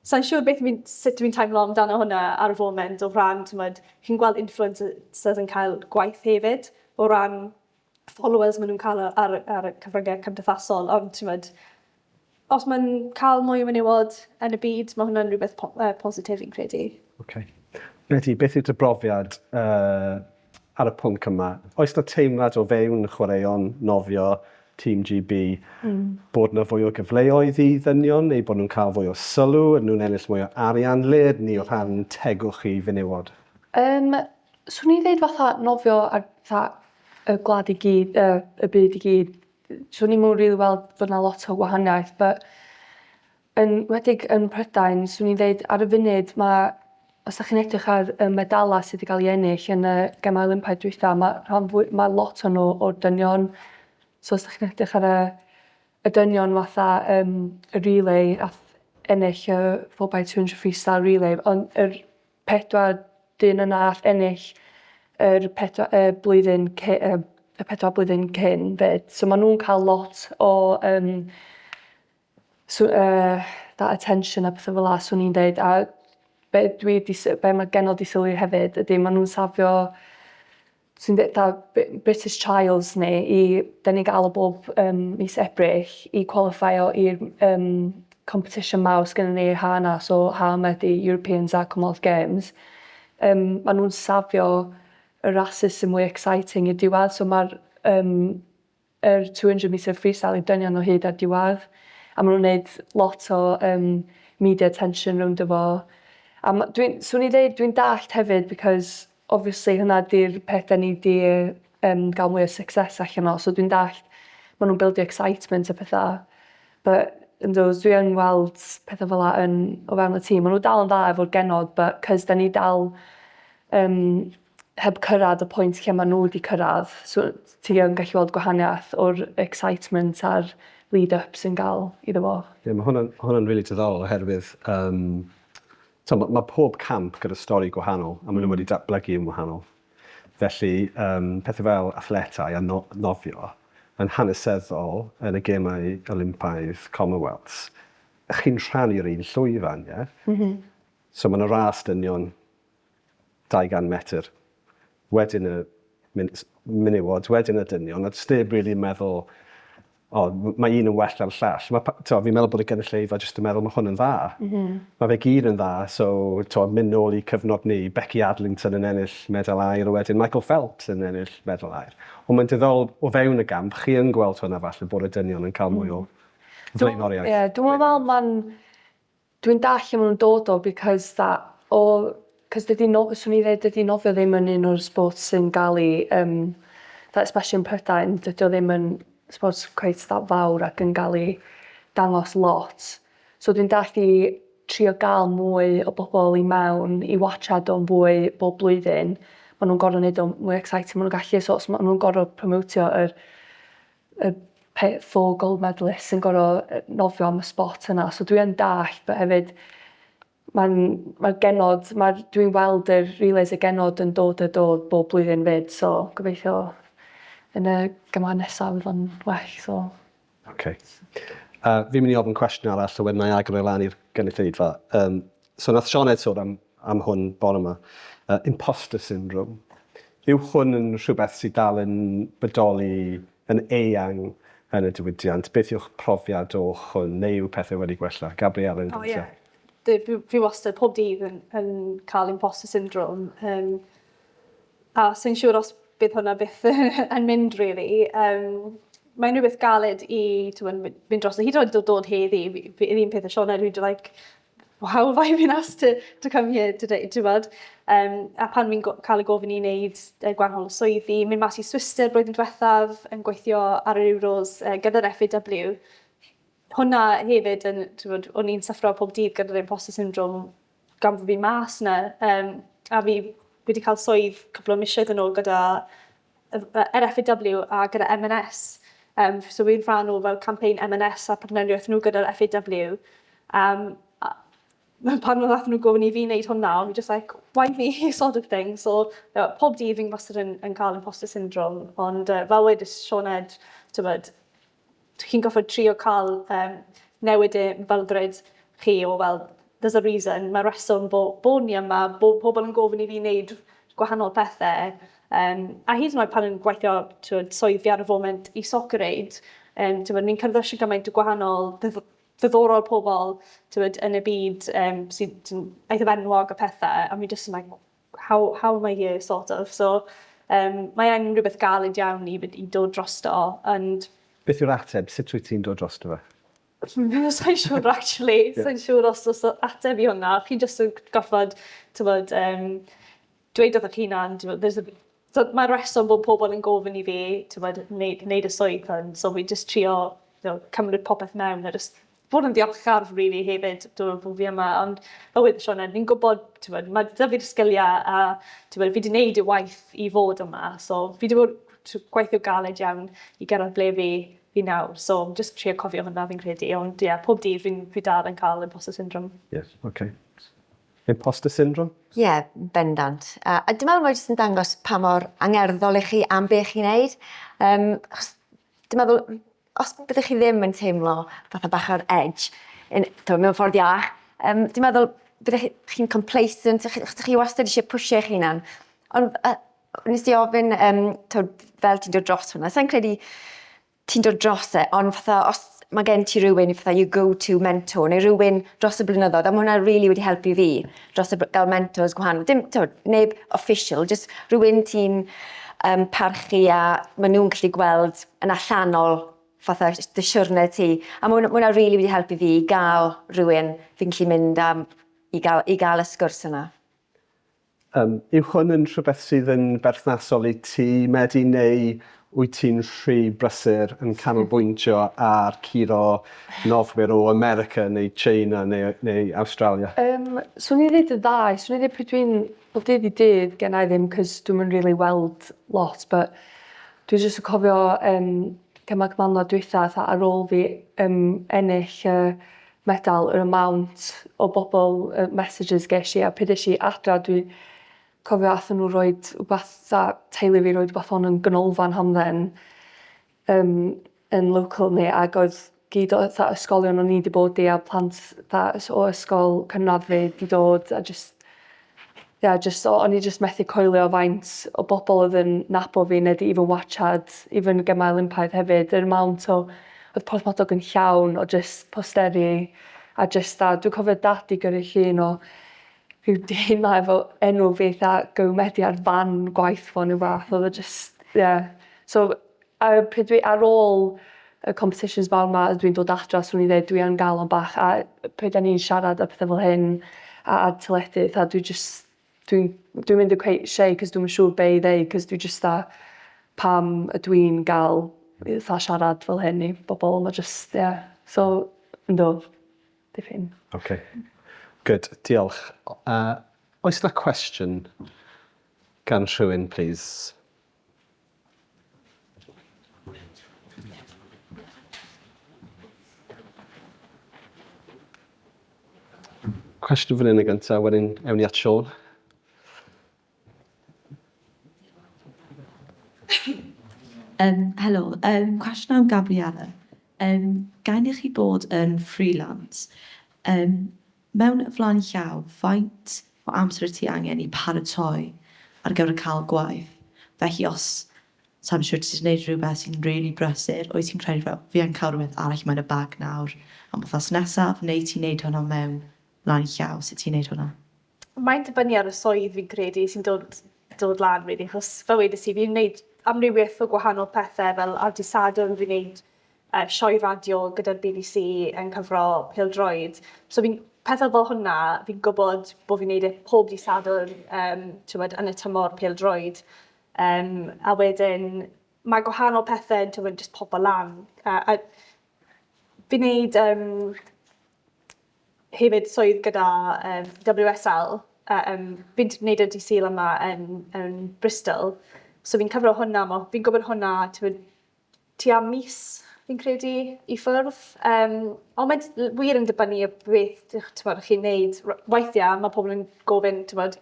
[SPEAKER 3] Sa i'n siŵr beth fi'n, sut dwi'n teimlo amdano hwnna ar y foment o ran, t'mod, chi'n gweld influencers yn cael gwaith hefyd o ran followers maen nhw'n cael ar, ar y cyfryngau cymdeithasol, ond t'mod, os mae'n cael mwy o menywod yn y byd, mae hwnna'n rhywbeth po positif fi'n credu.
[SPEAKER 2] Okay. Betty, beth yw dy brofiad ar y pwnc yma? Oes 'na teimlad o fewn chwaraeon, nofio, Tîm GB, bod 'na fwy o gyfleoedd i ddynion, neu bod nhw'n cael fwy o sylw, ydyn nhw'n ennill mwy o arian? Le ydyn ni o rhan tegwch i fenywod?
[SPEAKER 5] Yym, 'swn i'n ddeud fatha nofio ar fatha y gwlad i gyd, yy y byd i gyd, 'swn i'm yn rili weld bod 'na lot o wahaniaeth but yn wedig yn Prydain 'swn i'n ddeud ar y funud ma' os 'dach chi'n edrych ar y medalau sy 'di ga'l 'u ennill yn y Gemau Olympaidd dwytha ma' rhan fwy- ma' lot o n'w o'r dynion. So os 'dach chi'n edrych ar y y dynion fatha yym y relay ath ennill y 4x200 freestyle relay ond yr pedwar dyn yna all ennill yr pedwar y blwyddyn cy- yy y pedwar blwyddyn cyn 'fyd. So ma' nw'n ca'l lot o yym so that attention a petha fel 'a swn i'n deud a be' dwi 'di sy- be' ma' genod 'di sylwi hefyd ydi ma' nw'n safio Sy'n dweud fatha British Trials ni i... 'dan ni'n gael o bob mis Ebrill i qualifio i'r competition mawr sgynnon ni yr ha' 'na so ha' 'ma ydi Europeans a Commonwealth Games. Yym ma' nw'n safio y rasys sy'n mwy exciting i'r diwedd, so mae'r um, yr 200 metre freestyle i dynion o hyd ar diwedd, a maen nhw'n gwneud lot o um, media attention rownd efo. A dwi'n, swn i ddeud, dwi'n dallt hefyd, because obviously hwnna di'r peth da ni di um, gael mwy o success allan o, so dwi'n dallt maen nhw'n buildio excitement a pethau. But yndw, dwi yn weld pethau fel 'a yn o fewn y tîm. Maen nhw dal yn dda efo'r genod, but cos da ni dal um, heb cyrraedd y pwynt lle maen nhw wedi cyrraedd, so ti yn gallu weld gwahaniaeth o'r excitement a'r lead-up sy'n gael iddo fo.
[SPEAKER 2] Ie, yeah, mae hwnna'n hwnna really diddorol oherwydd um, so, mae, ma pob camp gyda stori gwahanol a maen nhw wedi datblygu yn wahanol. Felly, um, pethau fel athletau a no nofio yn hanesyddol yn y gemau Olympaidd Commonwealths, chi'n rhannu'r un llwyfan, ie? Yeah? Mm -hmm. So mae yna ras dynion 200 metr, wedyn y menywod, wedyn y dynion, a does neb really yn meddwl, o, mae un yn well na'r llall. Mae, to, fi'n meddwl bod y gynulleidfa jyst yn meddwl mae hwn yn dda. Mm -hmm. Mae fe gyd yn dda, so to, mynd nôl i cyfnod ni, Becky Adlington yn ennill medal aur, a wedyn Michael Phelps yn ennill medal aur. Ond mae'n diddorol o fewn y gamp, chi yn gweld hwnna falle bod y dynion yn cael mwy o flaenoriaeth.
[SPEAKER 5] Ie, yeah, dwi'n meddwl mae'n... Dwi'n dallt lle ma' nw'n dod o because that o 'cos dydi no- swn i ddeud dydi nofio ddim yn un o'r sports sy'n ga'l 'i yym that especially yn Prydain dydi o ddim yn sports cweit that fawr ac yn ga'l 'i dangos lot. So dwi'n dallt i trio ga'l mwy o bobol i mewn i watsiad o'n fwy bob blwyddyn ma' nw'n gor'o' neud o'n mwy exciting ma' nw'n gallu so os ma' nw'n gor'o' promotio yr y four gold medalists sy'n gor'o' nofio am y spot yna. So dwi yn dallt, but hefyd mae'n mae'r genod, mae'r dwi'n weld yr relays y genod yn dod a dod bob blwyddyn 'fyd, so gobeithio yn y gemau nesaf fydd o'n well, so.
[SPEAKER 2] Ocê. Fi'n mynd i ofyn cwestiwn arall a wedyn 'na i agor e lan i'r gynulleidfa. Um, so nath Sioned sôn am, am hwn bore yma. Imposter syndrome. Yw hwn yn rhywbeth sydd dal yn bodoli yn eang yn y diwydiant? Beth yw'ch profiad o hwn, neu yw pethau wedi gwella? Gabrielle yn gyntaf.
[SPEAKER 3] O ie. Fi, fi wastad pob dydd yn, yn cael imposter syndrome. Um, a sy'n siŵr os bydd hwnna byth yn mynd, really. Um, mae'n rhywbeth galed i ti'n mynd dros. Hyd yn oed dod, dod heddi, yr un peth â Sioned, dwi'n like, how have I been asked to come here today, ti'n gwbod? Um, a pan fi'n cael y gofyn i wneud gwahanol swyddi, mynd mas i Swister blwyddyn diwethaf yn gweithio ar yr Euros gyda'r FAW, hwnna hefyd yn, ti'n gwbod, o'n i'n syffro pob dydd gyda'r imposter syndrome gan fod fi mas 'na. Um, a fi wedi cael swydd cwpl o misoedd yn ôl gyda yr FAW a gyda M&S. Um, so fi'n rhan o fel campaign M&S a partneriaeth nhw gyda'r FAW. Um, a pan nath nhw gofyn i fi wneud hwnna, o'n i just like, why me, sort of thing. So, pob dydd fi'n wastad yn, yn cael imposter syndrome, ond fel wedys Sioned, ti'n chi'n gorfod trio cael um, newid e meddylfryd chi o fel, there's a reason, mae reswm bo, bo ni yma, bo pobl yn gofyn i fi wneud gwahanol pethau. Um, a hyd yn oed pan yn gweithio twyd, swydd fi ar y foment i Soccer Aid, um, twyd, ni'n cyrraedd gymaint o gwahanol ddiddorol pobl twyd, yn y byd um, sy'n eithaf enwog a pethau, a mi just yn like, how am I here, sort of. So, um, mae e'n rhywbeth galed iawn i, i dod drosto, and
[SPEAKER 2] Beth yw'r ateb? Sut wyt ti'n dod drosto fe?
[SPEAKER 3] Sa'n siŵr, actually. Yeah. Sa'n siŵr os oes ateb i hwnna. Chi'n just yn gorfod, ti'n um, dweud wrth eich hunan, t'mod, there's a, so, mae'r reswm bod pobl yn gofyn i fi, ti'n wneud, wneud y swydd hwn. So fi just trio cymryd popeth mewn a just bod yn ddiolchgar really hefyd dwi'n bod fi yma. Ond fel wedodd Sioned, fi'n gwybod, ti'n gwbod, mae 'da fi'r sgiliau a ti'n gwbod, fi wedi gwneud y waith i fod yma. So fi wedi bod gweithio galed iawn i gyrraedd ble fi fi nawr. So just trio cofio hwnna fi'n credu. Ond ie, yeah, pob dydd fi'n fi dal yn cael imposter syndrome.
[SPEAKER 2] Yes, okay. Imposter syndrome?
[SPEAKER 4] Ie, yeah, bendant. A dwi'n meddwl mae jyst yn dangos pa mor angerddol i chi am be chi'n neud. Um, achos dwi'n meddwl, os byddech chi ddim yn teimlo fatha bach o'r edge, in, to, mewn ffordd iach, um, dwi'n meddwl byddech chi'n complacent, chi, chi wastad eisiau pwysio eich hunan. Ond nes i ofyn, um, to, fel ti'n dod dros hwnna, sa'n credu ti'n dod dros e, ond fatha os mae gen ti rhywun fatha your go-to mentor neu rhywun dros y blynyddoedd a ma' hwnna rili wedi helpu fi dros y gael mentors gwahanol. Dim, t'od, neb official, jyst rhywun ti'n um, parchu a maen nhw'n gallu gweld yn allanol fatha dy siwrne ti. A ma' hwnna, ma hwnna rili wedi helpu fi i gael rhywun fi'n gallu mynd am i gael, i gael y sgwrs yna.
[SPEAKER 2] Yym, yw hwn yn rhywbeth sydd yn berthnasol i ti, Medi, neu wyt ti'n rhy brysur yn canolbwyntio ar curo nofwyr o America neu Tsieina neu neu Awstralia?
[SPEAKER 5] Yym, swn i'n ddeud y ddau. Swn i'n ddeud pryd dwi'n... Wel, dydd i dydd genna i ddim 'cos dwi'm yn rili weld lot but dwi jyst yn cofio yym Gemau Cymanwlad dwytha fatha ar ôl fi yym ennill y medal yr amount o bobl y messages gesh i a pryd esh i adra dwi cofio athon nhw roid wbath 'tha teulu fi roid wbath on yn ganolfan hamdden yym yn local ni ag oedd gyd o fatha ysgolion o'n i 'di bod i a plant 'tha o ysgol cynradd fi 'di dod a jyst Ia jyst o- o'n i jyst methu coelio faint o bobol odd yn nabo fi ne' 'di even watsiad even Gemau Olympaidd hefyd yr amount o o'dd Porthmadog yn llawn o jyst posteri a jyst a dwi'n cofio dad 'di gyrru llun o rhyw dyn 'ma efo enw fi 'tha Go Medi ar fan gwaith fo ne' wbath odd o jyst ie. So a pryd dwi ar ôl y competitions mawr 'ma a dwi'n dod adra swn i'n ddeud dwi yn ga'l o'n bach a pryd 'dan ni'n siarad a pethe fel hyn a ar teledu 'tha dwi jyst dwi'n dwi'n mynd yn cweit shy 'c'os dwi'm yn siŵr be' i ddeud 'c'os dwi jyst 'tha pam ydw i'n ga'l fatha siarad fel hyn i bobol ma' jyst ie so yndw dipyn.
[SPEAKER 2] Ok. Good. Diolch. Yy oes 'na cwestiwn gan rhywun plîs? Cwestiwn fan hyn yn gyntaf, wedyn ewn ni at Siôn.
[SPEAKER 6] Helo, cwestiwn am Gabriella. Gan i chi bod yn freelance, mewn flaen llaw, faint o amser wyt ti angen i paratoi ar gyfer cael gwaith? Felly os, sa i'n siŵr, ti 'di wneud rhywbeth sy'n rili brysur, wyt ti'n credu fel, fi angen cael rhywbeth arall mewn y bag nawr am wythnos nesaf, neu ti'n wneud hwnna mewn flaen llaw, sut ti'n wneud hwnna?
[SPEAKER 3] Mae'n dibynnu ar y swydd fi'n credu sy'n dod dod lan rili achos fel wedes i fi'n wneud amrywiaeth o gwahanol pethe fel ar dydd Sadwrn fi'n wneud yy sioe radio gyda'r BBC yn cyfro pêl-droed. So fi'n... Pethe fel hwnna, fi'n gwybod bod fi'n wneud e pob dydd Sadwrn yym timod yn y tymor pêl-droed. Yym a wedyn mae gwahanol pethe yn timod jyst popo lan a fi'n wneud yym hefyd swydd gyda yym WSL a yym fi'n wneud y dydd Sul yma yn yn Bristol. So fi'n cyfro hwnna, ma' fi'n gwybod hwnna timod tua mis, fi'n credu, i ffwrdd. Yym, ond mae'n wir yn dibynnu ar beth timod, chi'n neud. Weithiau mae pobl yn gofyn, timod,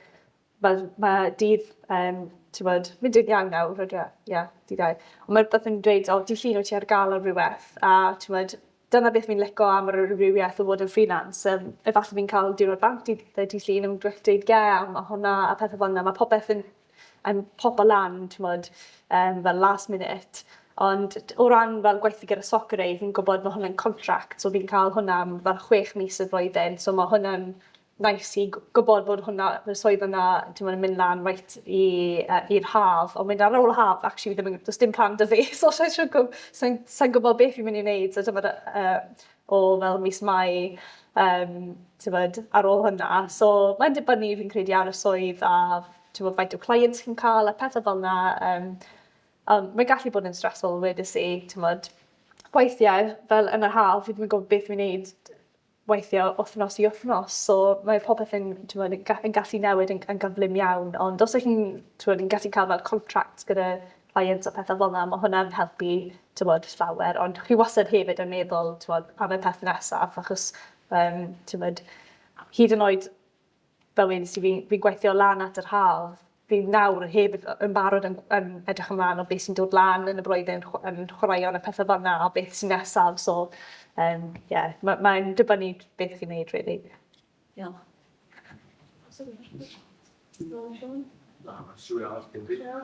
[SPEAKER 3] fel ma' dydd, yym, timod, mae'n dydd Iau nawr, ydw e? Ie, dydd Iau. Ond mae rywbeth yn dweud, o, dydd Llun wyt ti ar gael ar rywbeth, a timod, dyna beth fi'n lico am yr amrywiaeth o fod yn freelance. Efallai fi'n cael diwrnod bant dydd dydd Llun yn dweud ie, a ma' hwnna a pethau fel 'na. Mae popeth yn yn popo lan, timod, fel last minute. Ond o ran fel gweithio gyda Soccer Aid, fi'n gwybod ma' hwnna'n contract, so fi'n cael hwnna am fel 6 mis y flwyddyn, so ma' hwnna'n nice i gwybod bod hwnna, y swydd yna, timod, yn mynd lan reit i yy i'r haf, ond mynd ar ôl y haf, actually, fi ddim yn, does dim plan 'da fi, so sa i'n siŵr sa i'n sa i'n gwybod beth fi'n mynd i wneud, so timod, yy o fel mis Mai, timod, ar ôl hwnna. So mae'n dibynnu, fi'n credu, ar y swydd a timod, faint o clients chi'n cael a pethau fel 'na. Ond mae'n gallu bod yn stressful wedes i, timod. Weithiau, fel yn yr haf, fi ddim yn gwybod beth fi'n wneud weithiau wythnos i wythnos, so mae popeth yn, timod, yn yn gallu newid yn yn gyflym iawn, ond os ych chi'n, timod, yn gallu cael fel contract gyda clients a pethau fel 'na, ma' hwnna'n helpu, timod, llawer, ond chi wastad hefyd yn meddwl, timod, am y peth nesaf, achos, timod, hyd yn oed fel wedes i, fi'n fi gweithio lan at yr haf, fi nawr hefyd yn barod yn yn edrych ymlaen o beth sy'n dod lan yn y blwyddyn yn chwaraeon a pethau fel 'na a beth sy'n nesaf, so yym ie, mae'n dibynnu beth chi'n neud rili.
[SPEAKER 6] Diolch.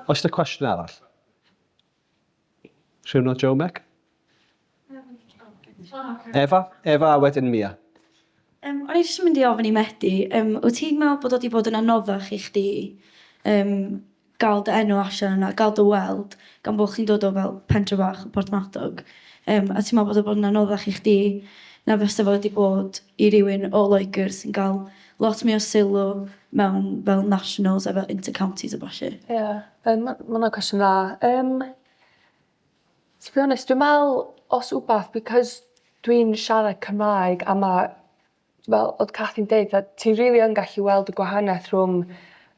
[SPEAKER 2] Oes 'na cwestiwn arall? Rhywun o Joe Mick? Efa? Efa a wedyn Mia.
[SPEAKER 7] Um, o'n i jyst yn mynd i ofyn i Medi, um, wyt ti'n meddwl bod o wedi bod yn anoddach i chdi um, gael dy enw allan yna, gael dy weld, gan bod chdi'n dod o fel pentre bach o Porthmadog, um, a ti'n meddwl bod o bod yn anoddach i chdi na fysa fo wedi bod i rywun o Loegr sy'n cael lot mwy o sylw mewn fel nationals a fel inter-counties a ballu?
[SPEAKER 5] Ie, yeah, um, ma' hwnna'n cwestiwn dda. Um, to be honest, dwi'n meddwl os wbath, because dwi'n siarad Cymraeg a ma' fel oedd Cathy'n deud, that ti rili yn gallu weld y gwahaniaeth rhwng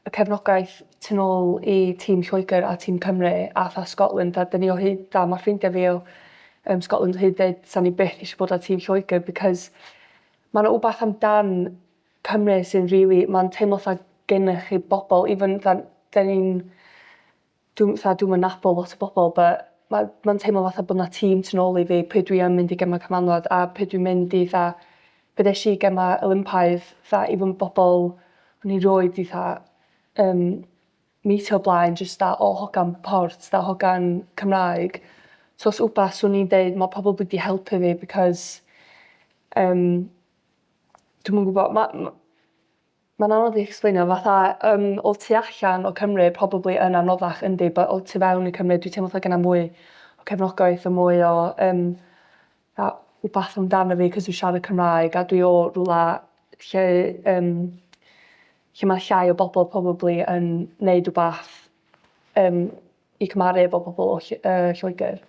[SPEAKER 5] y cefnogaeth tu nôl i tîm Lloegr a tîm Cymru a fatha Scotland a 'dyn ni o hyd a ma' ffrindiau fi o um, Scotland o hyd deud sa ni byth eisiau bod ar tîm Lloegr because ma' 'na wbath amdan Cymru sy'n rili ma'n teimlo fatha gennych chi bobl even fatha 'dyn ni'n Dwi'm fatha dwi'm yn nabo lot o bobol but ma' ma'n teimlo fatha bo' 'na tîm tu nôl i fi pryd dwi yn mynd i gema Cymanwlad a pryd dwi'n mynd i fatha pryd esh i i gema Olympaidd fatha even bobol o'n i rioed 'di fatha yym mîtio o blaen jyst 'tha o hogan Port 'tha hogan Cymraeg. So os wbath swn i'n deud ma' probably 'di helpu fi because yym dwi'm yn gwbo ma' ma' Mae'n anodd i ecsblaenio fatha yym o tu allan o Cymru probably yn anoddach yndi but o tu fewn i Cymru dwi teimlo fatha genna mwy o cefnogaeth a mwy o yym fatha wbath amdano fi 'cos dwi siarad Cymraeg a dwi o rwla lle yym lle ma' llai o bobol probably yn neud wbath yym i cymharu efo pobol o Ll- yy Lloegyr.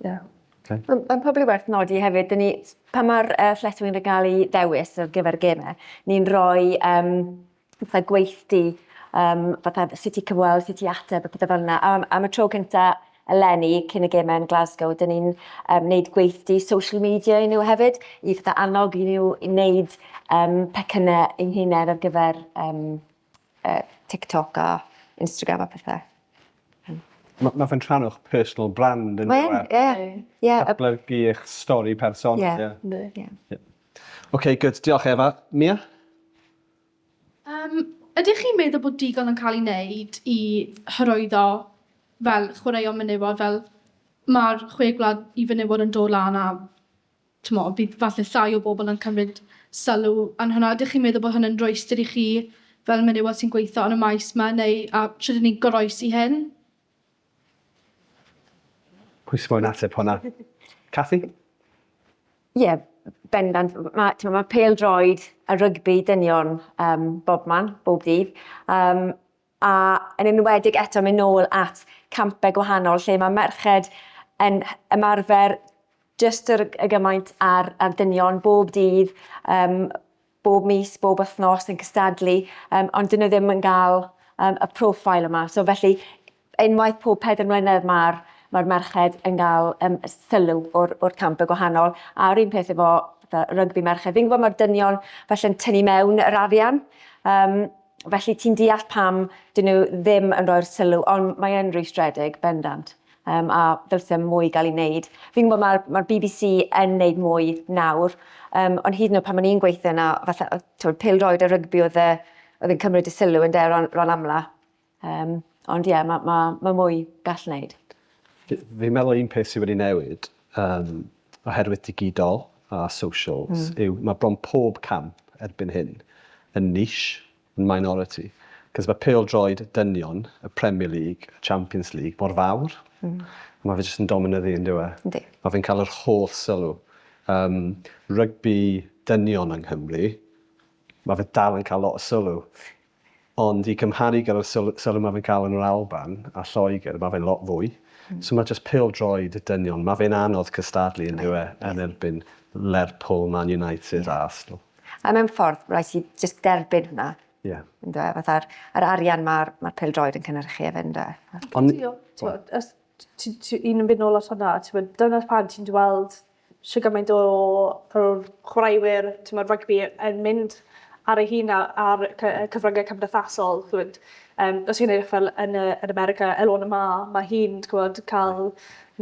[SPEAKER 5] Ie.
[SPEAKER 2] Oce.
[SPEAKER 4] Ma'n ma'n probably werth nodi hefyd 'dyn ni pan ma'r athletwyr yn ga'l 'u dewis ar gyfer y geme ni'n rhoi yym fatha gweithdy yym fatha sut i cyfweld sut i ateb a pethe fel 'na a am y tro cynta eleni cyn y geme yn Glasgow 'dyn ni'n yym neud gweithdy social media i n'w hefyd i fatha annog i n'w i neud yym pecynne eu hunen ar gyfer yym TikTok a Instagram a pethe.
[SPEAKER 2] Ma' ma' fe'n rhan o'ch personal brand on'd yw e?
[SPEAKER 4] Mae yn ie. Ie.
[SPEAKER 2] Datblygu eich stori personol.
[SPEAKER 4] Ie.
[SPEAKER 2] Ie.
[SPEAKER 5] Yndi.
[SPEAKER 4] Ie.
[SPEAKER 2] Ie. Ok good diolch Efa. Mia?
[SPEAKER 8] Yym ydych chi'n meddwl bod digon yn cael ei wneud i hyrwyddo fel chwaraeon menywod fel ma'r chwe gwlad i fenywod yn dod lan a T'mod, bydd falle llai o bobl yn cymryd sylw yn hwnna. Ydych chi'n meddwl bod hwn yn rwystr i chi fel menywod sy'n gweithio yn y maes 'ma, neu a shwt 'yn ni'n goroesi hyn?
[SPEAKER 2] Pwy sy moyn ateb hwnna? Cathy?
[SPEAKER 4] Ie, bendant. Ma' t'mo' ma' pêl-droed a rygbi dynion yym bobman, bob dydd. Yym a yn enwedig eto mynd nôl at campau gwahanol lle mae merched yn ymarfer jyst yr y gymaint ar ar dynion bob dydd yym bob mis, bob wythnos yn cystadlu yym ond 'dyn nhw ddim yn ga'l yym y profile yma. So felly unwaith pob pedair mlynedd ma'r ma'r merched yn ga'l yym sylw o'r o'r campau gwahanol a'r un peth efo fatha rygbi merched. Fi'n gwbod ma'r dynion falle'n tynnu mewn yr arian yym Felly ti'n deall pam 'dyn nhw ddim yn rhoi'r sylw, ond mae yn rwystredig, bendant. Um, a ddylse mwy gael ei wneud. Fi'n gwybod mae'r ma BBC yn wneud mwy nawr, um, ond hyd yn oed pan o'n i'n gweithio yna, falle, twyd, pêl-droed a rygbi oedd, e, oedd yn cymryd y sylw yn de, ran, ran amla. Um, ond ie, yeah, mae ma, ma mwy gall wneud.
[SPEAKER 2] Fi'n meddwl un peth sydd wedi newid, um, oherwydd digidol a socials, yw mae bron pob camp erbyn hyn yn niche, yn minority. Cos mae pêl-droed dynion, y Premier League, y Champions League, mor fawr. A mae fe jyst yn dominyddu yn dyw e?
[SPEAKER 4] Yndi.
[SPEAKER 2] Mae fe'n cael yr holl sylw. Um, rygbi dynion yng Nghymru, mae fe dal yn cael lot o sylw. Ond i cymharu gyda'r syl- sylw ma' fe'n cael yn yr Alban a Lloegr, ma' fe'n lot fwy. So ma' jyst pêl-droed y dynion, ma' fe'n anodd cystadlu on'd yw e, yn erbyn Lerpwl, Man United a Arsenal.
[SPEAKER 4] A mewn ffordd, rhaid ti jyst derbyn hwnna.
[SPEAKER 2] Ie.
[SPEAKER 4] On'd yw e? Fatha'r yr arian ma'r ma'r pêl-droed yn cynhyrchu efyd ynde?
[SPEAKER 2] Ond...
[SPEAKER 3] T'mod os ti ti un yn mynd nôl at hwnna t'mod dyna pam ti'n gweld shwd gymaint o o'r chwaraewyr t'mod rygbi yn mynd ar eu hun ar cyfryngau cymdeithasol t'mod yym os ti'n edrych fel yn yy yn America Elona Ma ma' hi'n t'gwod ca'l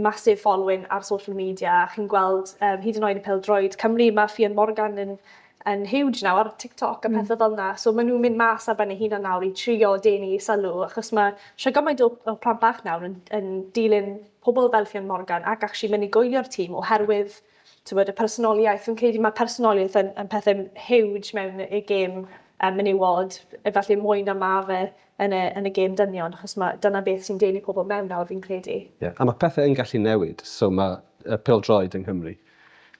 [SPEAKER 3] massive following ar social media a chi'n gweld yym hyd yn oed yn pêl-droed Cymru ma' Ffion Morgan yn yn huge nawr ar TikTok a pethe fel 'na so ma' nw'n mynd mas ar ben eu hunan nawr i trio denu sylw achos ma' shwd gymaint o o plant bach nawr yn yn dilyn pobl fel Ffion Morgan ac actually mynd i gwylio'r tîm oherwydd Tywod, y personoliaeth, fi'n credu mae personoliaeth yn, yn pethau huge mewn y gêm menywod, efallai mwy na ma fe yn y, yn y gêm dynion, achos mae, dyna beth sy'n denu pobl mewn nawr, fi'n credu.
[SPEAKER 2] Yeah. A mae pethau yn gallu newid, so mae pêl-droed yng Nghymru,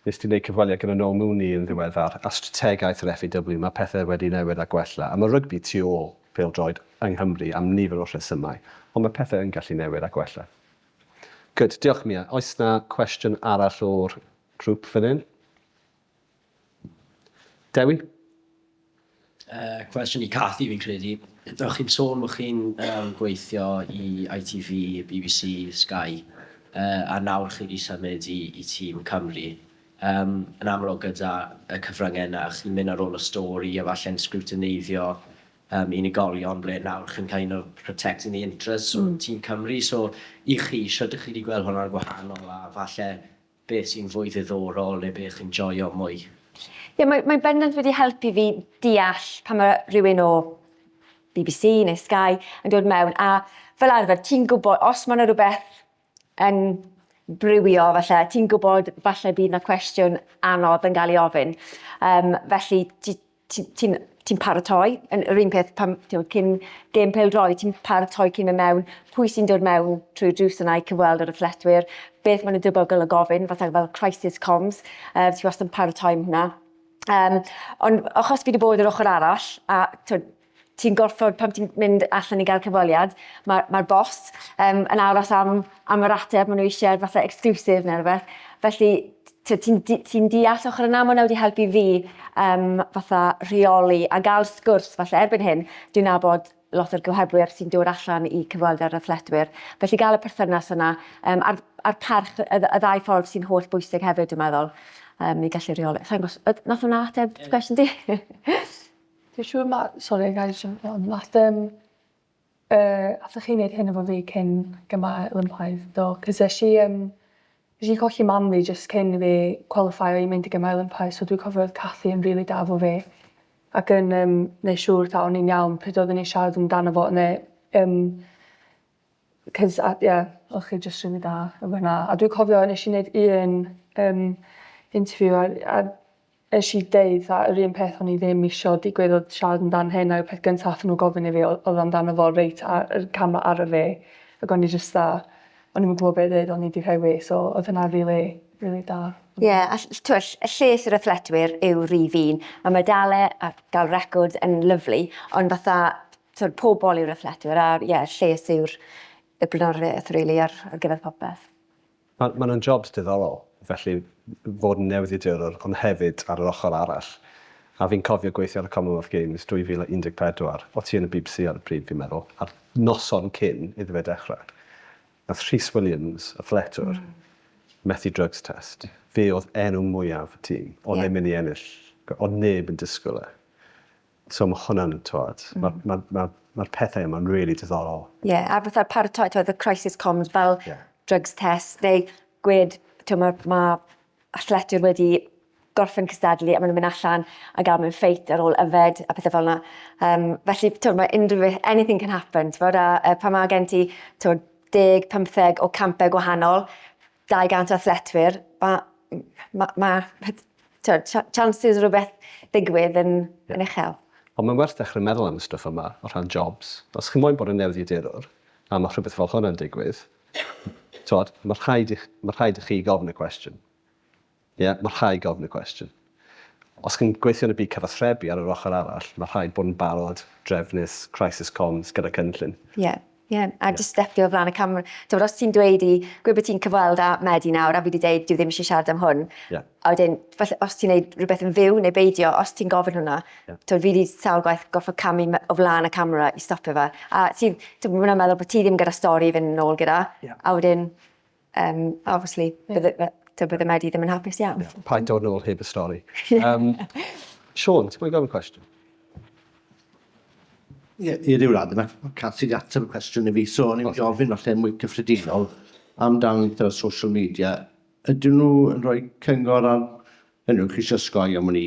[SPEAKER 2] nes ti wneud cyfweliad gyda Noel Mooney yn ddiweddar, a strategaeth yr FAW, mae pethau wedi newid a gwella, a mae rygbi tu ôl pêl-droed yng Nghymru am nifer o rhesymau, ond mae pethau yn gallu newid a gwella. Good, diolch Mia. Oes na cwestiwn arall o'r grŵp fan hyn? Dewi?
[SPEAKER 9] Cwestiwn i Cathy fi'n credu. O'ch chi'n sôn bod chi'n um, gweithio i ITV, BBC, Sky, a nawr chi wedi symud i tîm Cymru. Yn amlwg gyda y cyfryngau yna, chi'n mynd ar ôl y stori a falle'n sgrwtineiddio unigolion ble nawr chi'n kind of protecting the interests o tîm Cymru. So i chi, shwt ydych chi wedi gweld hwnna'n gwahanol a falle beth sy'n fwy ddiddorol neu beth chi'n joio mwy?
[SPEAKER 4] Ie, yeah, mae bendant wedi helpu fi deall pan mae rhywun o BBC neu Sky yn dod mewn a fel arfer ti'n gwybod os mae yna rhywbeth yn brywio falle, ti'n gwybod falle bydd 'na cwestiwn anodd yn gael ei ofyn. Felly ti ti ti'n ti'n paratoi, yn yr un peth pan t'wod cyn gêm pêl-droed, ti'n paratoi cyn mynd mewn, pwy sy'n dod mewn trwy'r drws yna i cyfweld yr athletwyr, beth maen nhw'n debygol o gofyn, fatha fel crisis comms, ti wastad yn paratoi am hwnna. Ond achos fi 'di bod yr ochr arall a t'wod ti'n gorfod, pan ti'n mynd allan i gael cyfweliad, mae'r ma boss yn aros am yr ateb maen nhw eisiau, fatha exclusive neu rhywbeth. Felly, ti'n ti deall ochr yna, mae hwnna wedi helpu fi fatha rheoli a gael sgwrs. Falle erbyn hyn, dwi'n nabod lot o'r gohebwyr sy'n dod allan i cyfweld â'r athletwyr. Felly gael y perthynas yna, a'r parch, y ddau ffordd sy'n holl bwysig hefyd, dwi'n meddwl, i gallu rheoli. Sa'n gwybod, nath hwnna ateb cwestiwn ti?
[SPEAKER 5] Dwi'n siŵr ma', sori ga i jyst on, nath yym athoch chi neud hyn efo fi cyn Gemau Olympaidd do? 'Cos es i yym nes i colli mam fi jyst cyn i fi qualifio i mynd i Gemau Olympaidd so dwi'n cofio o'dd Cathy yn rili da efo fi ac yn yym neu' siŵr ta o'n i'n iawn pryd oedden ni'n siarad amdano fo ne' yym 'Cos a ie o'ch chi jyst rili da efo hynna a dwi'n cofio nesh i neud un yym interview a nesh i deud 'tha yr un peth o'n i ddim isio digwydd o'dd siarad amdan hyn a y peth gynta athon n'w gofyn i fi o- o'dd amdano fo reit ar yr camera arno fi ag o'n i jyst 'tha o'n i'm yn gwbo be' i ddeud o'n i 'di rhewi so o'dd hynna rili rili da.
[SPEAKER 4] Ie a t'wo' lles yr athletwyr yw rif un. Ma' medale a ga'l record yn lyfli ond fatha t'wod pobol yw'r athletwyr a ie lles yw'r y blaenoriaeth rili ar gyfer popeth.
[SPEAKER 2] Ma' nhw'n jobs diddorol, felly fod yn newyddiadurwr ond hefyd ar yr ochr arall. A fi'n cofio gweithio ar y Commonwealth Games 2014, o' ti yn y bbc ar y pryd fi'n meddwl, a'r noson cyn iddo fe dechrau, nath Rhys Williams, athletwr, methu drugs test. Fe oedd enw mwyaf y tîm, o'dd e'n mynd i ennill, o'dd neb yn disgwyl e. So ma' hwnna'n, t'wod, ma' ma' ma' ma'r pethau yma'n rili diddorol.
[SPEAKER 4] Ie, a fatha paratoi, t'wod, y crisis comms fel drugs test neu gwed, t'wod, ma' athletwyr wedi gorffen cystadlu a ma' nhw'n mynd allan a gael mewn ffeit ar ôl yfed a pethe fel 'na. Felly, t'wod, ma' unrhyw beth, anything can happen, t'mod, a pan ma' gen ti, t'wod, deg, pymtheg o campau gwahanol, 200 o athletwyr, ma' ma' ma' t'wod, chances o rywbeth ddigwydd yn yn uchel.
[SPEAKER 2] Ond mae'n werth dechrau meddwl am y stwff yma o rhan jobs. Os chi moyn bod yn newyddiadurwr a ma' rhywbeth fel hwn yn digwydd, t'wod, ma' rhaid i ma' rhaid i chi gofyn y cwestiwn. Ie, ma' rhaid gofyn y cwestiwn. Os chi'n gweithio yn y byd cyfathrebu ar yr ochr arall, ma' rhaid bod yn barod, drefnus, crisis comms gyda cynllun.
[SPEAKER 4] Ie. Ie, a jyst stepio o flaen y camera. T'mod os ti'n dweud i, gweud bod ti'n cyfweld â Medi nawr a fi 'di deud dyw ddim isie siarad am hwn.
[SPEAKER 2] Ie.
[SPEAKER 4] A wedyn falle os ti'n neud rhywbeth yn fyw neu beidio, os ti'n gofyn hwnna... Ie. ...t'mod fi 'di sawl gwaith gorffod camu o flan y camera i stopio fe. A ti t'mod ma' wnna'n meddwl bo' ti ddim gyda stori i fynd nôl gyda.
[SPEAKER 2] Ie.
[SPEAKER 4] A wedyn obviously bydde t'o' bydde Medi ddim yn hapus iawn.
[SPEAKER 2] Ie. Paid dod nôl heb y stori. Siôn, ti moyn gofyn cwestiwn?
[SPEAKER 10] Ie, i ryw raddau, mae Cathy wedi ateb y cwestiwn i fi, so o'n i'n mynd i ofyn falle yn mwy cyffredinol amdan the social media. Ydyn nhw yn rhoi cyngor ar, hynny yw, chi eisiau osgoi am wn i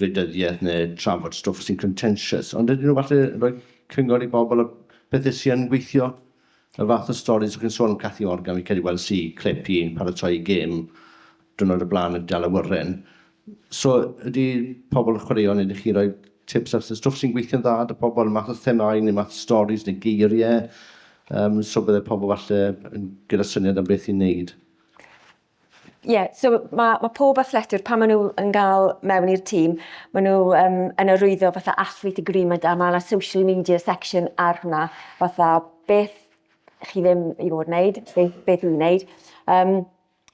[SPEAKER 10] gwleidyddiaeth neu trafod stwff sy'n contentious, ond ydyn nhw falle yn rhoi cyngor i bobl o pethau sy'n gweithio? Y fath o storis, chi'n sôn am Cathy Morgan, fi'n credu wels i clip hi'n paratoi gêm. diwrnod y blaen yn dal awyren. So ydy pobl y chwaraeon, ydych chi'n rhoi tips ar stwff sy'n gweithio'n dda 'da pobl, math o themâu neu math o storis neu geiriau, um, so bydde pobl falle yn gyda syniad am beth i wneud?
[SPEAKER 4] Ie, yeah, so mae ma pob athletwr, pan maen nhw yn gael mewn i'r tîm, maen nhw um, yn arwyddo fatha athlete agreement a mae yna social media section ar hwnna, fatha beth chi ddim i fod wneud, beth, beth i'w wneud. Um,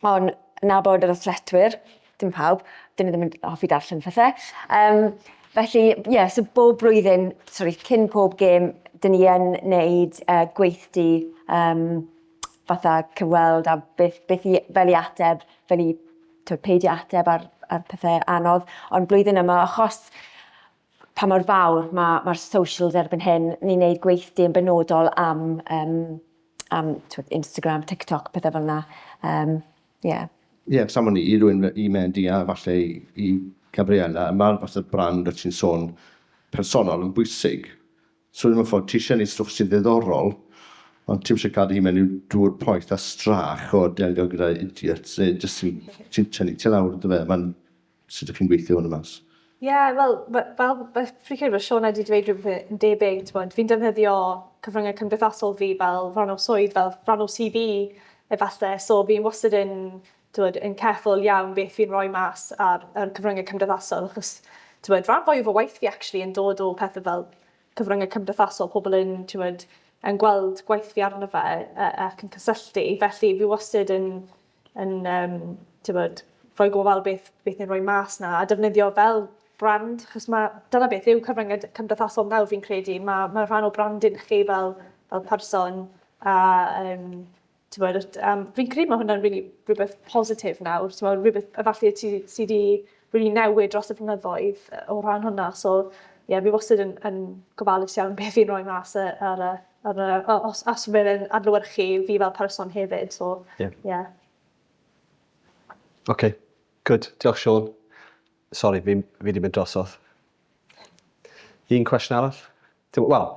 [SPEAKER 4] ond nabod yr athletwyr, dim pawb, dyn nhw ddim yn hoffi darllen pethau. Um, felly, ie, yeah, so bob blwyddyn, sorry, cyn pob gêm, dyn ni yn wneud uh, gweithdy um, fatha cyfweld a beth, beth i, fel i ateb, fel i twyd, peidio ateb ar, ar pethau anodd. Ond blwyddyn yma, achos pa mor fawr mae'r ma socials erbyn hyn, ni'n neud gweithdy yn benodol am, um, am twyd, Instagram, TikTok, pethau fel yna. Um, yeah.
[SPEAKER 10] Ie, yeah, samwn i, i rywun i Medi a falle i, i Gabriella, mae'r fath o brand o ti'n sôn personol yn bwysig. So mewn ffordd, ti eisiau neud stwff sy'n ddiddorol, ond ti'm eisiau cadw hi mewn i'w dŵr poeth a strach o delio gyda idiots neu jyst sy'n sy'n tynnu ti lawr on'd yfe? Ma'n sut 'ych chi'n gweithio hwn mas?
[SPEAKER 3] Ie, wel, fel fi'n credu bod Shona 'di dweud rhywbeth yn debyg, t'mod, fi'n defnyddio cyfryngau cymdeithasol fi fel rhan o swydd, fel rhan o CV efalle, so fi'n wastad yn, t'mod, yn careful iawn beth fi'n rhoi mas ar ar cyfryngau cymdeithasol, achos, t'mod, rhan fwyaf o waith fi actually yn dod o pethe fel cyfryngau cymdeithasol, pobl yn, t'mod, yn gweld gwaith fi arno fe ac yn cysylltu, felly fi wastad yn yn yym t'mod, rhoi gofal beth beth ni'n rhoi mas 'na a defnyddio fel brand, achos ma' dyna beth yw cyfryngau cymdeithasol nawr fi'n credu, ma' ma' rhan o branding chi fel fel person a yym T'mod, um, fi'n credu mae hwnna'n really rhywbeth positif nawr, t'mod, rhywbeth efallai ti sy 'di really newid dros y blynyddoedd o ran hwnna, so ie, fi wastad yn, yn gofalus iawn beth fi'n rhoi mas ar y, ar y, os, os fydd e'n adlewyrchu fi fel person hefyd, so ie. Yeah.
[SPEAKER 2] OK, good. Diolch Siôn. Sori, fi, fi 'di mynd drosodd. Un cwestiwn arall? Wel,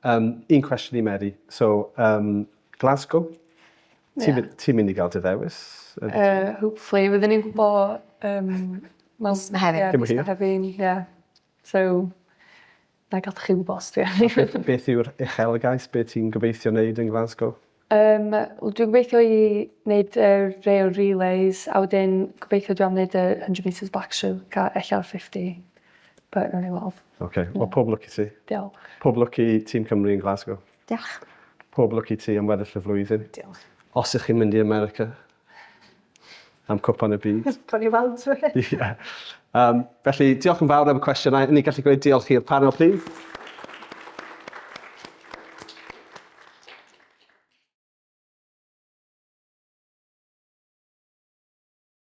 [SPEAKER 2] um, un cwestiwn i Mary. So, um, Glasgow, ti'n yeah. ti mynd i gael dy ddewis?
[SPEAKER 5] Hopefully, fyddwn ni'n gwybod... Um,
[SPEAKER 4] mis Mehefin.
[SPEAKER 5] Yeah, mis Mehefin, yeah. So, na i gadw chi wybod os dwi
[SPEAKER 2] yn. Beth, beth yw'r uchelgais? Beth ti'n gobeithio wneud yn Glasgow?
[SPEAKER 5] Um, dwi'n gobeithio i wneud y rei o'r relays, a wedyn gobeithio dwi am wneud y 100 metres backstroke a ella'r 50. But nawn ni weld.
[SPEAKER 2] OK, wel pob lwc i ti.
[SPEAKER 5] Diolch.
[SPEAKER 2] Pob lwc i Tîm Cymru yn Glasgow.
[SPEAKER 4] Diolch.
[SPEAKER 2] Pob lwc i ti am weddill y flwyddyn.
[SPEAKER 3] Diolch.
[SPEAKER 2] Os ych chi'n mynd i America am Cwpan y Byd.
[SPEAKER 3] Gawn ni weld.
[SPEAKER 2] Ie. Um, felly, diolch yn fawr am y cwestiynau. Ni'n gallu gweud diolch i'r panel, please.